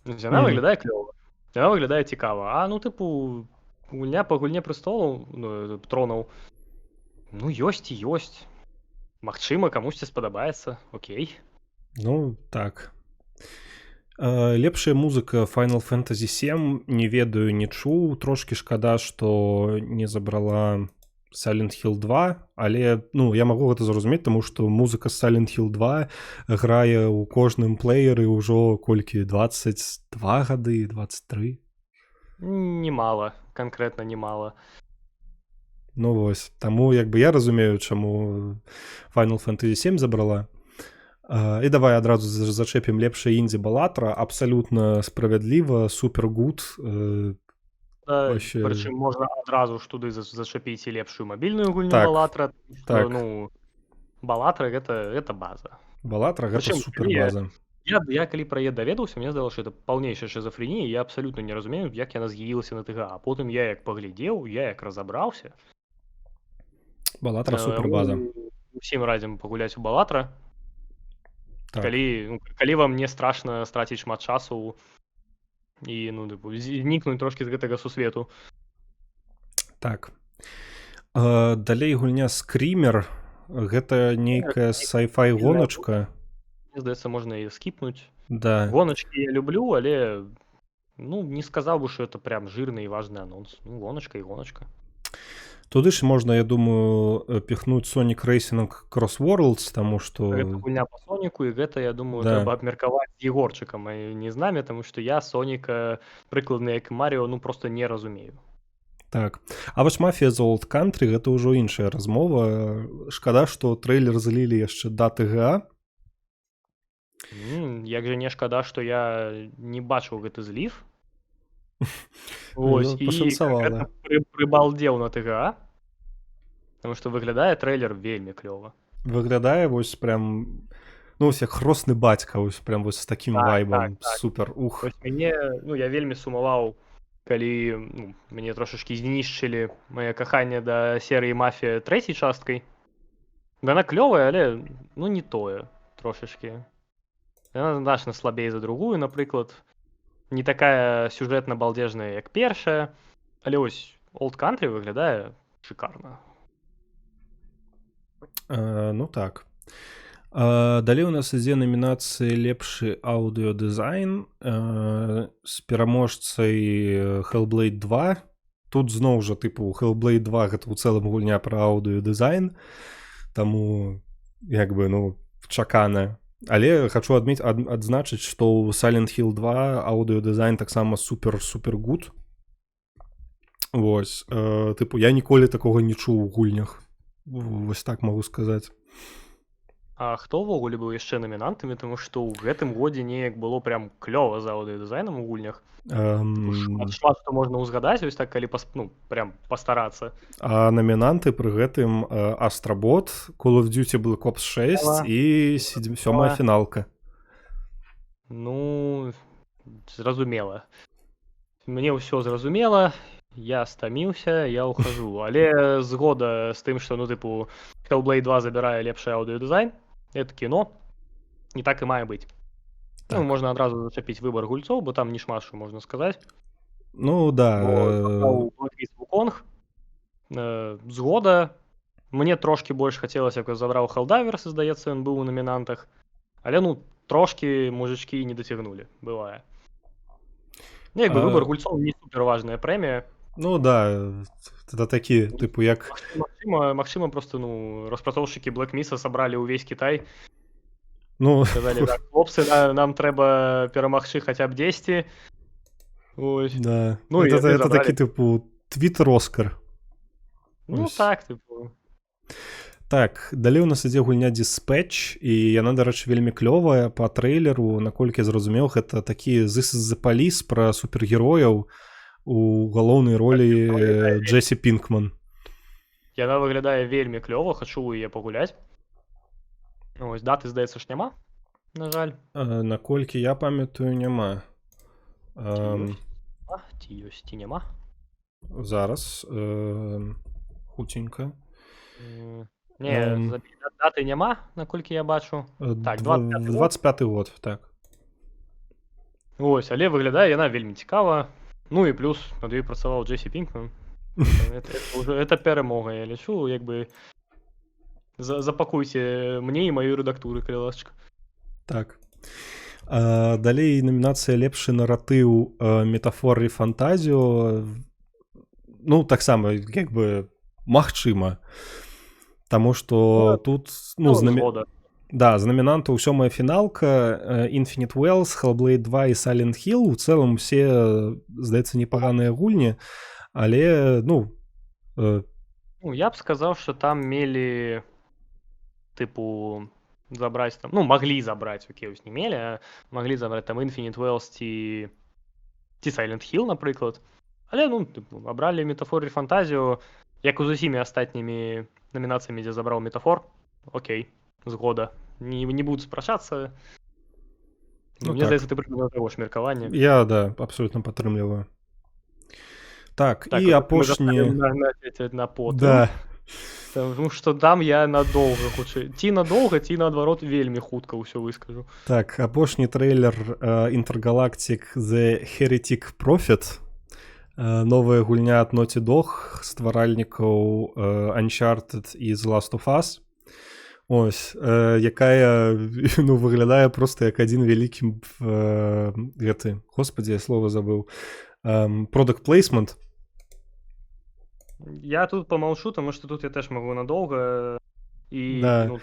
Яна выглядае клёва, яна выглядае цікава. А ну, тыпу, гульня па гульне престолу, ну, тронаў, ну, ёсць і ёсць. Магчыма, камусьці спадабаецца, окей. Ну так. Лепшая музыка Final Fantasy 7, не ведаю, не чуў. Трошки шкада, што не забрала Silent Hill 2, але, ну, я магу гэта зразумець, таму што музыка Silent Hill 2 грае ў кожным плееры ўжо колькі, 22 гады, 23. Немало, конкретно немало. Ну вось, таму як бы я разумею, чаму Final Fantasy 7 забрала. І давай адразу зачэпім лепшая індзі Балатра, абсалютна справядліва, супер good. Да, вообще. Прычым можна адразу ж туды зачапіць і лепшую мабільную гульню Так, Балатра, так. Ну, Балатра гэта база. Балатра гэта Прычым, супер база. Я калі пра яе даведаўся, мне здалося, што это паўнейшая шизофренія, я абсалютна не разумею, як яна з'явілася на ТГА. А потым я як паглядзеў, я як разабраўся. Балатра супер база. Усім радзім пагуляць у Балатра. Так. Калі, ну, калі вам не страшна страціць шмат часу і, ну, тыпу, знікнуць трошкі з гэтага сусвету. Так. Далей гульня Скрімер. Гэта нейкая sci-fi гоначка. Мне здаецца, можна і скіпнуць. Да. Гоначкі я люблю, але, ну, не сказаў бы, што это прям жирны і важны анонс. Ну, гоначка і гоначка. Туды ж можна, я думаю, піхнуць Sonic Racing Cross Worlds, таму што Гэта гульня па Соніку, і гэта, я думаю, Да. трэба абмеркаваць з Егорчыкам, а не з намі, таму што я Соніка, прыкладна як і Маріо, ну, просто не разумею. Так. А вось Mafia The Old Country гэта ўжо іншая размова. Шкада, што трэйлер злілі яшчэ да ТГА. Як жа не шкада, што я не бачыў гэты злів. Вось, Ну, і пашанцавала. канкрэтна прыбалдзеў на ТГА, потому што выглядае трэйлер вельмі клёва. Выглядае вось прям, ну, вось як хросны бацька, вось прям вось з такім вайбам. Супер, ух. Вось мяне, ну, я вельмі сумаваў, калі, ну, мяне трошачкі знішчылі мае каханне да серыі Мафія трэцяй часткай. Яна клёвая, але, ну, не тое трошачкі. Яна значна слабей за другую, напрыклад. Не такая сюжэтна балдзежная, як першая, але вось Old Country выглядае шикарна. Ну так. Далей у нас ідзе намінацыі лепшы аўдыёдызайн, з пераможцай Hellblade 2. Тут зноў жа, тыпу, Hellblade 2 гэта ў цэлым гульня пра аўдыёдызайн, таму як бы, ну, чакана. Але хачу адзначыць, што ў Silent Hill 2 аўдыёдызайн таксама супер-супер гуд. Вось, тыпу, я ніколі такога не чуў у гульнях. Вось так магу сказаць. А хто ўвогуле быў яшчэ намінантамі, таму што ў гэтым годзе неяк было прям клёва з аўдыёдызайнам у гульнях. Шмат што можна ўзгадаць, вось так, калі ну, прям пастарацца. А намінанты пры гэтым Астробот, Call of Duty Black Ops 6 і сёмая фіналка. Ну, зразумела. Мне ўсё зразумела, я стаміўся, я ухожу. Але згода з тым, што, ну, тыпу, Hellblade 2 забірае лепшы аўдыёдызайн, это кіно, не так і мае быць. Ну, можна адразу зачапіць выбар гульцоў, бо там не шмат што можна сказаць. Ну, да. Бо папаў Black Myth Wukong. Згода. Мне трошкі больш хацелася, каб забраў Helldivers, здаецца, ён быў у намінантах. Але, ну, трошкі мужычкі не дацягнулі, бывае. Ну, як бы выбар гульцоў не супер важная прэмія. Ну да, это такі, тыпу, як Магчыма, просто, ну, распрацоўшчыкі Black Myth сабралі ўвесь Кітай. Ну, сказалі, так, хлопцы, нам трэба перамагчы хаця б 10. Ось. Да. Ну, і яны Это забралі. такі, тыпу, твіттер-Оскар. Ну, Ось. так, тыпу. Так, далей у нас ідзе гульня Dispatch, і яна, дарэчы, вельмі клёвая па трэйлеру, наколькі я зразумеў, гэта такі This is the Police пра супергерояў у галоўнай ролі Так, выглядае Джесі Пінкман. Яна выглядае вельмі клёва, хачу ў яе пагуляць. Ось, даты, здаецца ж, няма, на жаль. Наколькі я памятаю, няма. Ёсць? Ці ёсць, ці няма? Зараз, хуценька. Не, даты няма, наколькі я бачу. Так, 25 год. 25 год, так. Вось, але выглядае яна вельмі цікава. Ну і плюс над ёй працаваў Джесі Пінкман. Это перамога, я лічу, як бы запакуйце мне і маю рэдактуры, калі ласачка. Так. Далей намінацыя лепшы наратыў, Metaphor: ReFantazio. Ну, таксама, як бы, магчыма. Таму што тут, ну, Ну, згода. Да, з намінантаў сёмая фіналка, Infinite Wealth, Hellblade 2 і Silent Hill. У цэлым усе, здаецца, непаганыя гульні, але, ну, Ну, я б сказаў, што там мелі, тыпу, забраць там, ну, маглі забраць, окей, вось не мелі, а маглі забраць там Infinite Wealth ці Silent Hill, напрыклад. Але, ну, тыпу, абралі Metaphor: ReFantazio, як і з усімі астатнімі намінацыямі, дзе забраў Metaphor. Окей, згода. Не буду спрачацца. Ну, Мне так. здаецца, ты прыкладна таго ж меркавання. Я, да, абсолютно падтрымліваю. Так, Так, і мы апошні заставім на потым. Да. Таму што там я надоўга хутчэй. Ці надоўга, ці наадварот вельмі хутка ўсё выскажу. Так, апошні трэйлер, Intergalactic The Heretic Prophet. Новая гульня ад Naughty Dog, стваральнікаў Uncharted і The Last of Us. Ось, якая, ну, выглядае просто як адзін вялікі, гэты, господи, я слова забыў, product placement. Я тут помолчу, тому что тут я теж могу надолго. І, ну,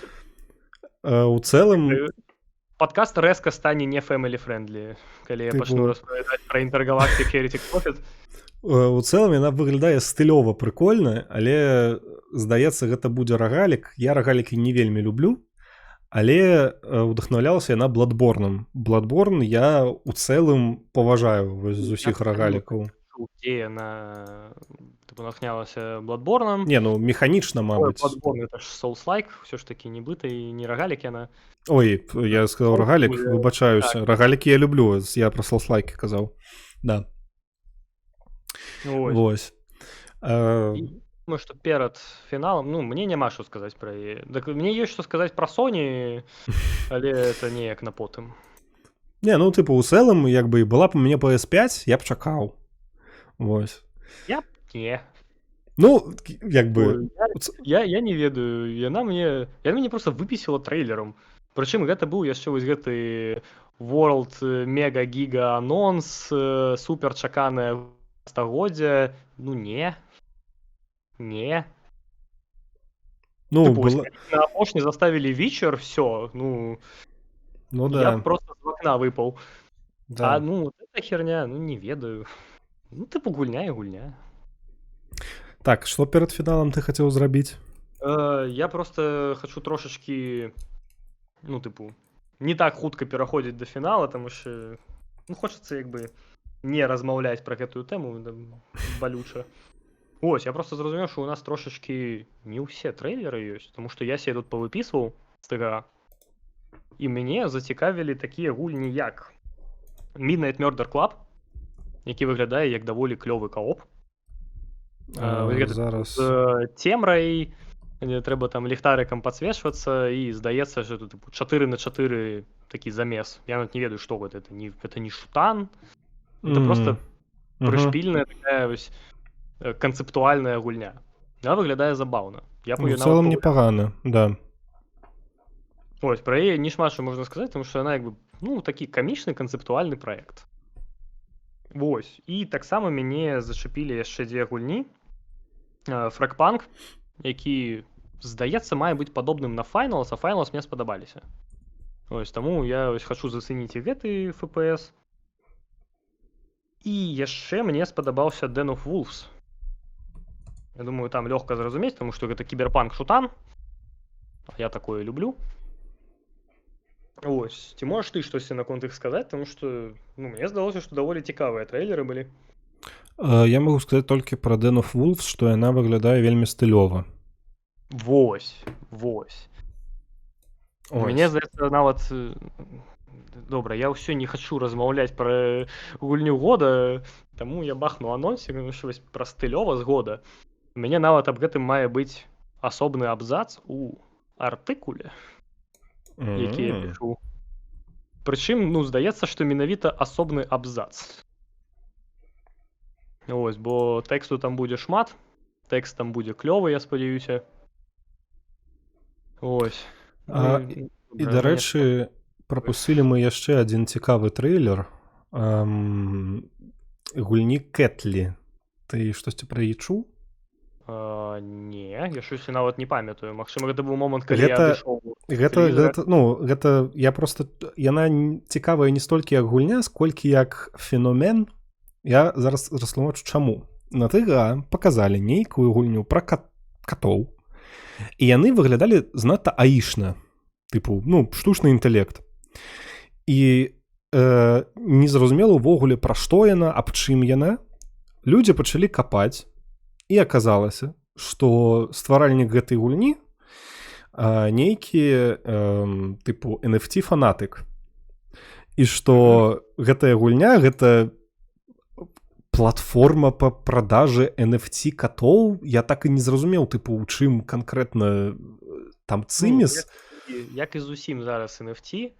У цэлым подкаст рэзка стане не family friendly, калі я Тыпу пачну распавядаць пра Intergalactic Heretic Prophet. У цэлым яна выглядае стылёва прыкольна, але, здаецца, гэта будзе рагалік. Я рагалікі не вельмі люблю, але удахнаўлялася яна Bloodborne. Bloodborne я у цэлым паважаю вось з усіх Я рагалікаў. Дзе яна, тыпу, натхнялася Bloodborne. Не, ну, механічна, Ой, мабыць. Bloodborne это ж Souls-like, ўсё ж такі нібыта і не рагалік яна. Ой, я сказаў рагалік, Ой, выбачаюся. так. Рагалікі я люблю, я пра Souls-like казаў. Да. Ось. Вось. І думаю, што перад фіналам, ну, мне няма што сказаць пра яе. Так, мне ёсць што сказаць пра Sony, але это неяк на потым. Не, ну, тыпу, у цэлым, як бы, была б у мяне PS5, я б чакаў. Вось. Я б не. Ну, як бы, Ой, я не ведаю, яна мне просто выпісіла трэйлерам. Прычым гэта быў яшчэ вось гэты World Mega Giga анонс, супер чаканая стагоддзя. Ну не. Не. Ну, Тыпу, вось была калі на апошні заставілі Witcher, всё, ну, Ну я да. б просто з вакна выпаў. Да. А, ну, вот эта херня, ну, не ведаю. Ну, тыпу, гульня і гульня. Так, што перад фіналам ты хацеў зрабіць? Я просто хочу трошачкі, ну, тыпу, не так хутка пераходзіць да фінала, таму що, ну, хочацца, як бы, не размаўляць пра гэтую тэму, там, балюча. Ось, я просто зразумеў, што у нас трошачкі не ўсе трэйлеры ёсць, таму што я себе тут павыпісваў з ТГА, і мяне зацікавілі такія гульні, як Midnight Murder Club, які выглядае як даволі клёвы каоп. Вось гэта Зараз. з цемрай, дзе трэба там ліхтарыкам падсвечвацца, і здаецца, што тут, тыпу, 4 на 4 такі замес. Я нават не ведаю, што гэта. Это не шутан, это просто прышпільная такая вось, канцэптуальная гульня. Яна выглядае забаўна. Я б Ну, её в нават цэлым пагуляў. непагана, да. Ось, пра яе не шмат што можна сказаць, тому што яна як бы, ну, такі камічны канцэптуальны праект. Вось. І таксама мяне зачапілі яшчэ дзве гульні. Fragpunk, які, здаецца, мае быць падобным на Finals, а Finals мне спадабаліся. Ось, таму я ось хачу зацэніць і гэты FPS. І яшчэ мне спадабаўся Den of Wolves. Я думаю, там лёгка зразумець, таму што гэта кіберпанк-шутан. А я такое люблю. Ось, ці можаш ты штосьці наконт іх сказаць, таму што, ну, мне здалося, што даволі цікавыя трэйлеры былі. Я магу сказаць толькі пра Den of Wolves, што яна выглядае вельмі стылёва. Вось, вось. Ось. Мне здаецца, нават, Добра, я ўсё не хачу размаўляць пра гульню года, таму я бахну анонсік, ну, што вось пра стылёва з года. У мяне нават аб гэтым мае быць асобны абзац у артыкуле, які я пішу. Прычым, ну, здаецца, што менавіта асобны абзац. Ось, бо тэксту там будзе шмат, тэкст там будзе клёвы, я спадзяюся. Ось. Ну, і, дарэчы, прапусцілі мы яшчэ адзін цікавы трэйлер гульні Кэтлі. Ты штосьці пра яе чуў? Не, я щось нават не памятаю. Магчыма, гэта быў момант, калі я адышоў гэта, тэлевізара. Гэта, ну, гэта я просто, яна цікавая не столькі як гульня, сколькі як феномен. Я зараз растлумачу чаму. На ТГА показалі нейкую гульню пра катоў, і яны выглядалі занадта аішна, тыпу, ну, штучны інтэлект, і незразумела ўвогуле, пра што яна, аб чым яна. Людзі пачалі капаць, і аказалася, што стваральнік гэтай гульні нейкі тыпу NFT фанатык, і што гэтая гульня — гэта платформа по продаже NFT катоў. Я так і не зразумеў, тыпу, у чым канкрэтна там цыміс. Ну, як і з усім зараз NFT,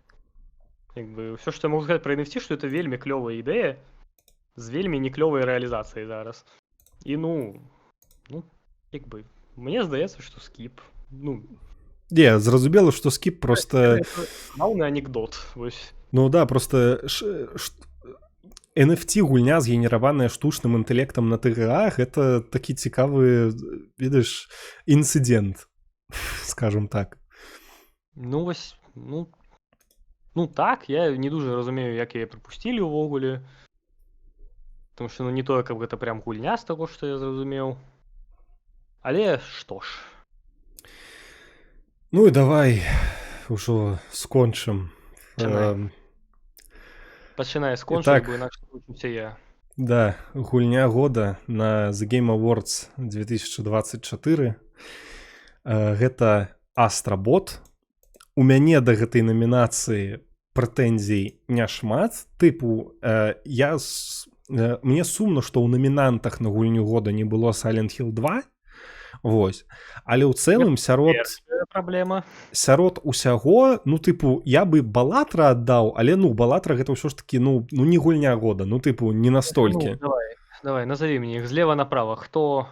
як бы, ўсё, што я могу сказаць пра NFT, што это вельмі клёвая ідэя з вельмі не клёвай рэалізацыяй зараз. І ну, як бы, мне здаецца, што скіп. Ну, не, зразумела, што скіп, просто главный анекдот, вось. Ну да, просто NFT гульня, згенераваная штучным інтэлектам на ТГА, гэта такі цікавы, ведаеш, інцыдэнт, скажем так. Ну вось, ну так, я не дужа разумею, як яе прапусцілі ўвогуле. Потому что, ну, не тое, каб гэта прям гульня, з таго, што я зразумеў. Але што ж. Ну і давай ўжо скончым. Пачынай. Пачынай скончыць, так. бо інакш скончыўся я. Да, гульня года на The Game Awards 2024. Гэта Астробот. У мяне да гэтай намінацыі прэтэнзій няшмат. Тыпу, мне сумна, што ў намінантах на гульню года не было Silent Hill 2. Вось. Але ў цэлым сярод Першая праблема. сярод усяго, ну, тыпу, я бы Балатра аддаў, але, ну, Балатра — гэта ўсё ж таки, ну, не гульня года, ну, тыпу, не настолькі. Ну, давай, давай, назови мне их злева направо. Хто,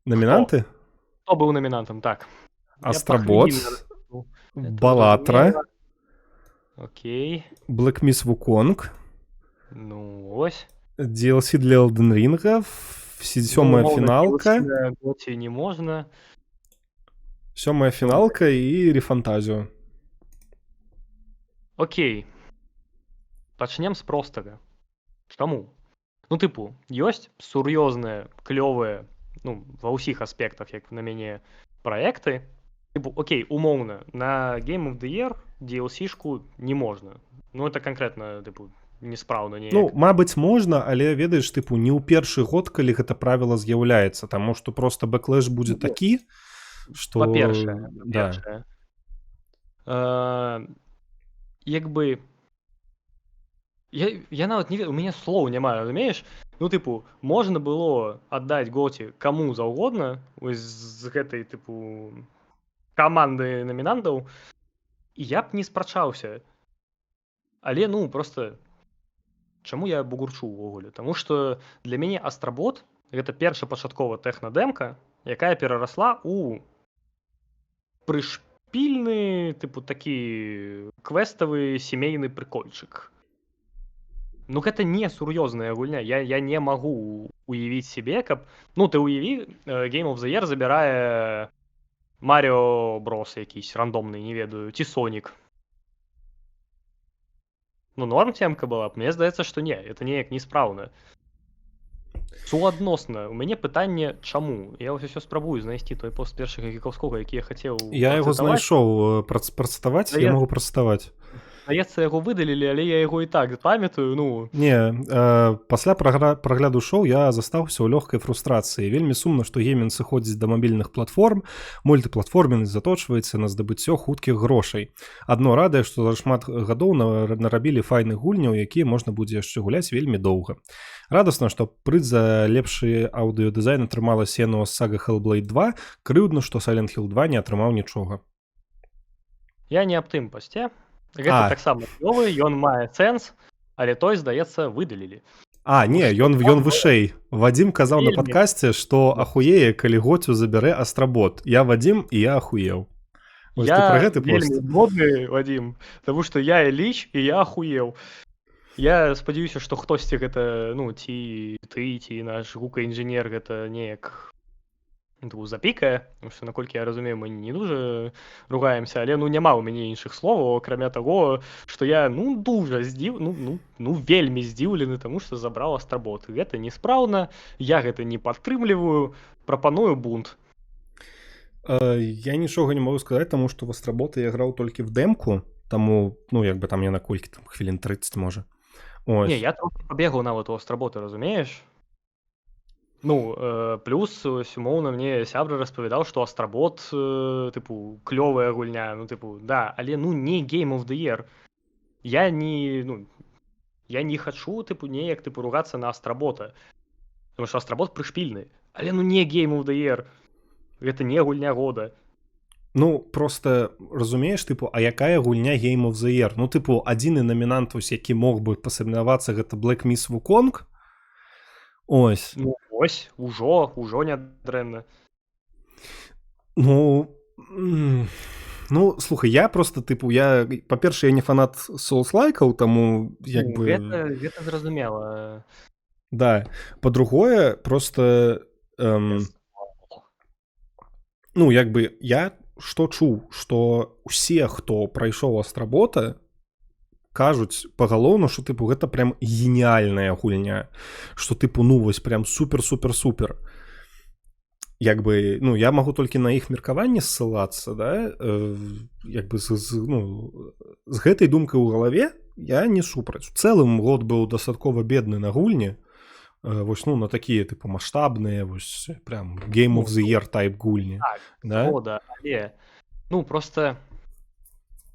Намінанты? хто быў намінантам, так. Я па Астробот, хвілінам раскажу. Это Балатра, зразумела. Окей. Black Myth Wukong, Ну, ось. DLC для Elden Ring, сёмая Ну, умоўна, фіналка, DLC на Готі не можна. Сёмая фіналка і Рефантазію. Окей. Пачнем з простага. Чаму? Ну, тыпу, ёсць сур'ёзныя, клёвыя, ну, ва ўсіх аспектах, як на мяне, праекты. Тыпу, окей, умоўна, на Game of the Year DLC-шку не можна. Ну, это канкрэтна, тыпу, неспраўна неяк. Ну, мабыць, можна, але, ведаеш, тыпу, не ў першы год, калі гэта правіла з'яўляецца, таму што просто бэклэш будзе Ну, такі, што Па-першае, да. па-першае. Як бы я нават не ведаю, у мяне слоў няма, разумееш? Ну, тыпу, можна было аддаць Готі каму заўгодна ось з гэтай, тыпу, каманды намінантаў, і я б не спрачаўся. Але, ну, просто чаму я бугурчу ўвогуле? Таму што для мяне Астробот — гэта першапачаткова тэхнадэмка, якая перарасла у прышпільны, тыпу, такі квеставы сямейны прыкольчык. Ну, гэта не сур'ёзная гульня. Я не магу уявіць себе, каб, ну, ты уяві, Game of the Year забірае Маріо Брос якийсь рандомны, не ведаю, ці Сонік. Ну, норм темка была б? Мне здаецца, што не, это неяк неспраўна. Суадносна, у мяне пытанне: чаму? Я ўсё спрабую знайсці той пост першага гікаўскога, які я хацеў Я яго працытаваць. знайшоў, працытаваць, Да я я могу працытаваць. Здаецца, яго выдалілі, але я яго і так памятаю, ну. Не, пасля прагляду шоу я застаўся ў лёгкай фрустрацыі. Вельмі сумна, што геймінг сыходзіць да мабільных платформ, мультыплатформенасць заточваецца на здабыццё хуткіх грошай. Адно радае, што за шмат гадоў нарабілі файных гульняў, якія можна будзе яшчэ гуляць вельмі доўга. Радасна, што прыз за лепшы аўдыёдызайн атрымала Senua's Saga Hellblade 2, крыўдна, што Silent Hill 2 не атрымаў нічога. Я не аб тым пасце. Гэта таксама клёвы, ён мае сэнс, але той, здаецца, выдалілі. А, не, ён вышэй. Вадзім казаў на падкасце, што ахуее, калі Гоцю забярэ Астробот. Я Вадзім, і я ахуеў. Вось я ты пра гэты пост? Вельмі згодны, Вадзім, таму што я Іліч, і я ахуеў. Я спадзяюся, што хтосьці гэта, ну, ці ты, ці наш гукаінжынер гэта неяк запікае, потому что, наколькі я разумею, мы не дужа ругаемся, але, ну, няма ў мяне іншых словаў, акрамя таго, што я, ну, дужа здзіў, ну, ну, ну, вельмі здзіўлены таму, што забраў Астробот. Гэта неспраўна, я гэта не падтрымліваю, прапаную бунт. Я нічога не магу сказаць, таму што в Астробота я граў толькі в дэмку, таму, ну, як бы там я на колькі там хвілін 30, можа. Ось. Не, я трохі пабегаў нават у Астробота, разумееш? Ну, плюс, ось, умоўна, мне сябра распавядаў, што Астробот, тыпу, клёвая гульня, ну, тыпу, да, але, ну, не Game of the Year. Я не, ну, я не хачу, тыпу, неяк, тыпу, ругацца на Астробота, потому что Астробот прышпільны, але, ну, не Game of the Year. Гэта не гульня года. Ну, просто, разумееш, тыпу, а якая гульня Game of the Year? Ну, тыпу, адзіны намінант, вось, які мог бы пасоревновацца, гэта Black Myth Wukong. Ось. Ну, ось, ужо не дрэнна. Ну, ну, слухай, я просто, тыпу, я, па-першае, я не фанат соус-лайкаў, таму, як Ну, бы... гэта зразумела. Да. Па-другое, просто, ну, як бы, я што чуў, што усе, хто прайшоў Астробота, кажуць пагалоўна, што, тыпу, гэта прям геніяльная гульня, што, тыпу, ну, вось прям супер-супер-супер. Як бы, ну, я магу толькі на іх меркаванне ссылацца, да, як бы ну, з гэтай думкай у галаве я не супраць. У цэлым год быў дастаткова бедны на гульні, вось, ну, на такія, тыпу, маштабныя, вось, прям Game of the Year type гульні. Так, да? Згода, але, ну, просто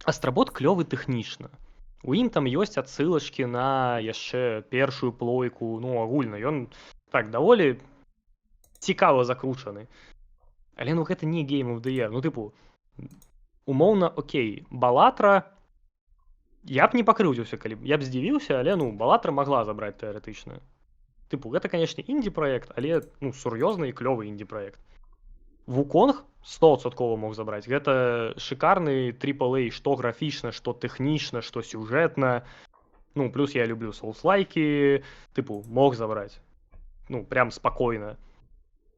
Астробот клёвы тэхнічна. У ім там ёсць адсылачкі на яшчэ першую плойку, ну, агульна, ён так даволі цікава закручаны. Але, ну, гэта не Game of the Year. Ну, тыпу, умоўна, окей, Балатра, я б не пакрыўдзіўся, калі б, я б здзівіўся, але, ну, Балатра магла забраць тэарэтычна. Тыпу, гэта, канешне, інді-праект, але, ну, сур'ёзны і клёвы інді-праект. Вуконг 100% мог забраць. Гэта шыкарны трипл эй, што графічна, што тэхнічна, што сюжэтна. Ну, плюс я люблю соус-лайки, тыпу, мог забраць. Ну, прям спакойна.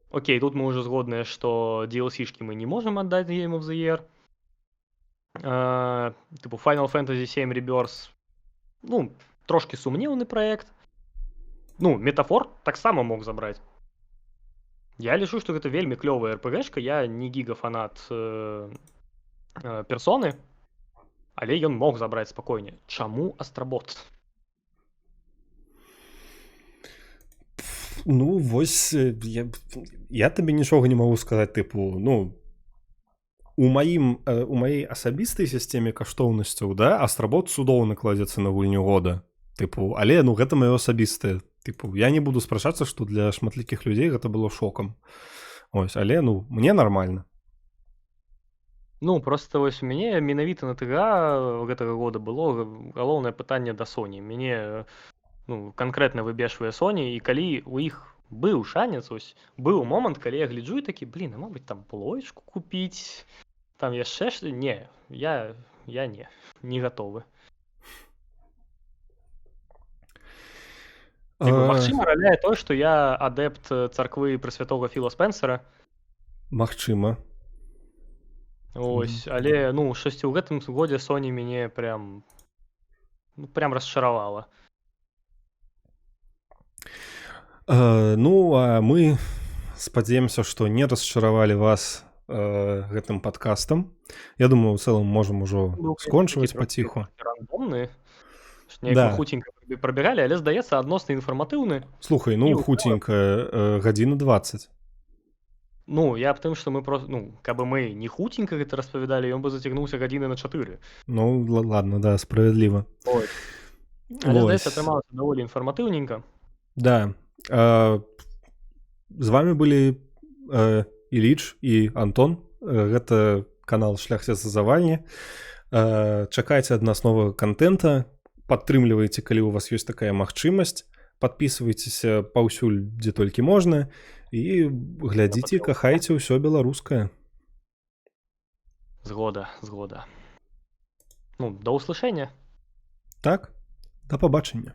Окей, тут мы уже згодныя, што ди эл си-шки мы не можем отдать Game of the Year. Тыпу, Final Fantasy 7 Rebirth, ну, трошки сумнеўны праект. Ну, Метафор таксама мог забраць. Я лічу, што гэта вельмі клёвая эр пэ гэшка, я не гігафанат персоны, але ён мог забраць спакойна. Чаму Астробот? Ну, вось, я табе нічога не магу сказаць, тыпу, ну, у маей асабістай сістэме каштоўнасцяў, да, Астробот цудоўна кладзецца на гульню года. Тыпу, але, ну, гэта маё асабістае. Тыпу, я не буду спрачацца, што для шматлікіх людзей гэта было шокам. Ось, але, ну, мне нормально. Ну, просто вось у мяне менавіта на ТГА гэтага года было галоўнае пытанне да Sony. Мяне, ну, канкрэтна выбешвае Sony, і калі у іх быў шанец, ось, быў момант, калі я гляджу і такі, блин, а мабыць, там плоечку купіць, там яшчэ што? Не, я не гатовы. Магчыма, раляе тое, што я адэпт царквы Пресвятого Філа Спенсера. Магчыма. Ось, але, ну, штосьці ў гэтым годзе Sony мяне прям, ну, прям расчаравала. Ну, а мы спадзяемся, што не расчаравалі вас гэтым падкастам. Я думаю, у цэлым можам ужо Быў скончваць такі паціху. Рандомны. Неяк Да. мы хуценька прабіралі, але, здаецца, адносна інфарматыўны. Слухай, ну І ў хуценька, гадзіна 20. Ну, я аб тым, што мы просто, ну, каб мы не хуценька гэта распавядалі, ён бы зацягнуўся гадзіны на 4. Ну ладно, да, справядліва. Ой. Але, Вось. здаецца, атрымалася даволі інфарматыўненька. Да. З вами былі Іліч і Антон. Гэта канал Шляхціца Завальні. Чакайце ад нас новага кантэнта, падтрымлівайце, калі у вас ёсць такая магчымасць, падпісвайцеся паўсюль, дзе толькі можна, і глядзіце, Patreon. кахайце ўсё беларускае. Згода, згода. Ну, да услышання. Так, да пабачэння.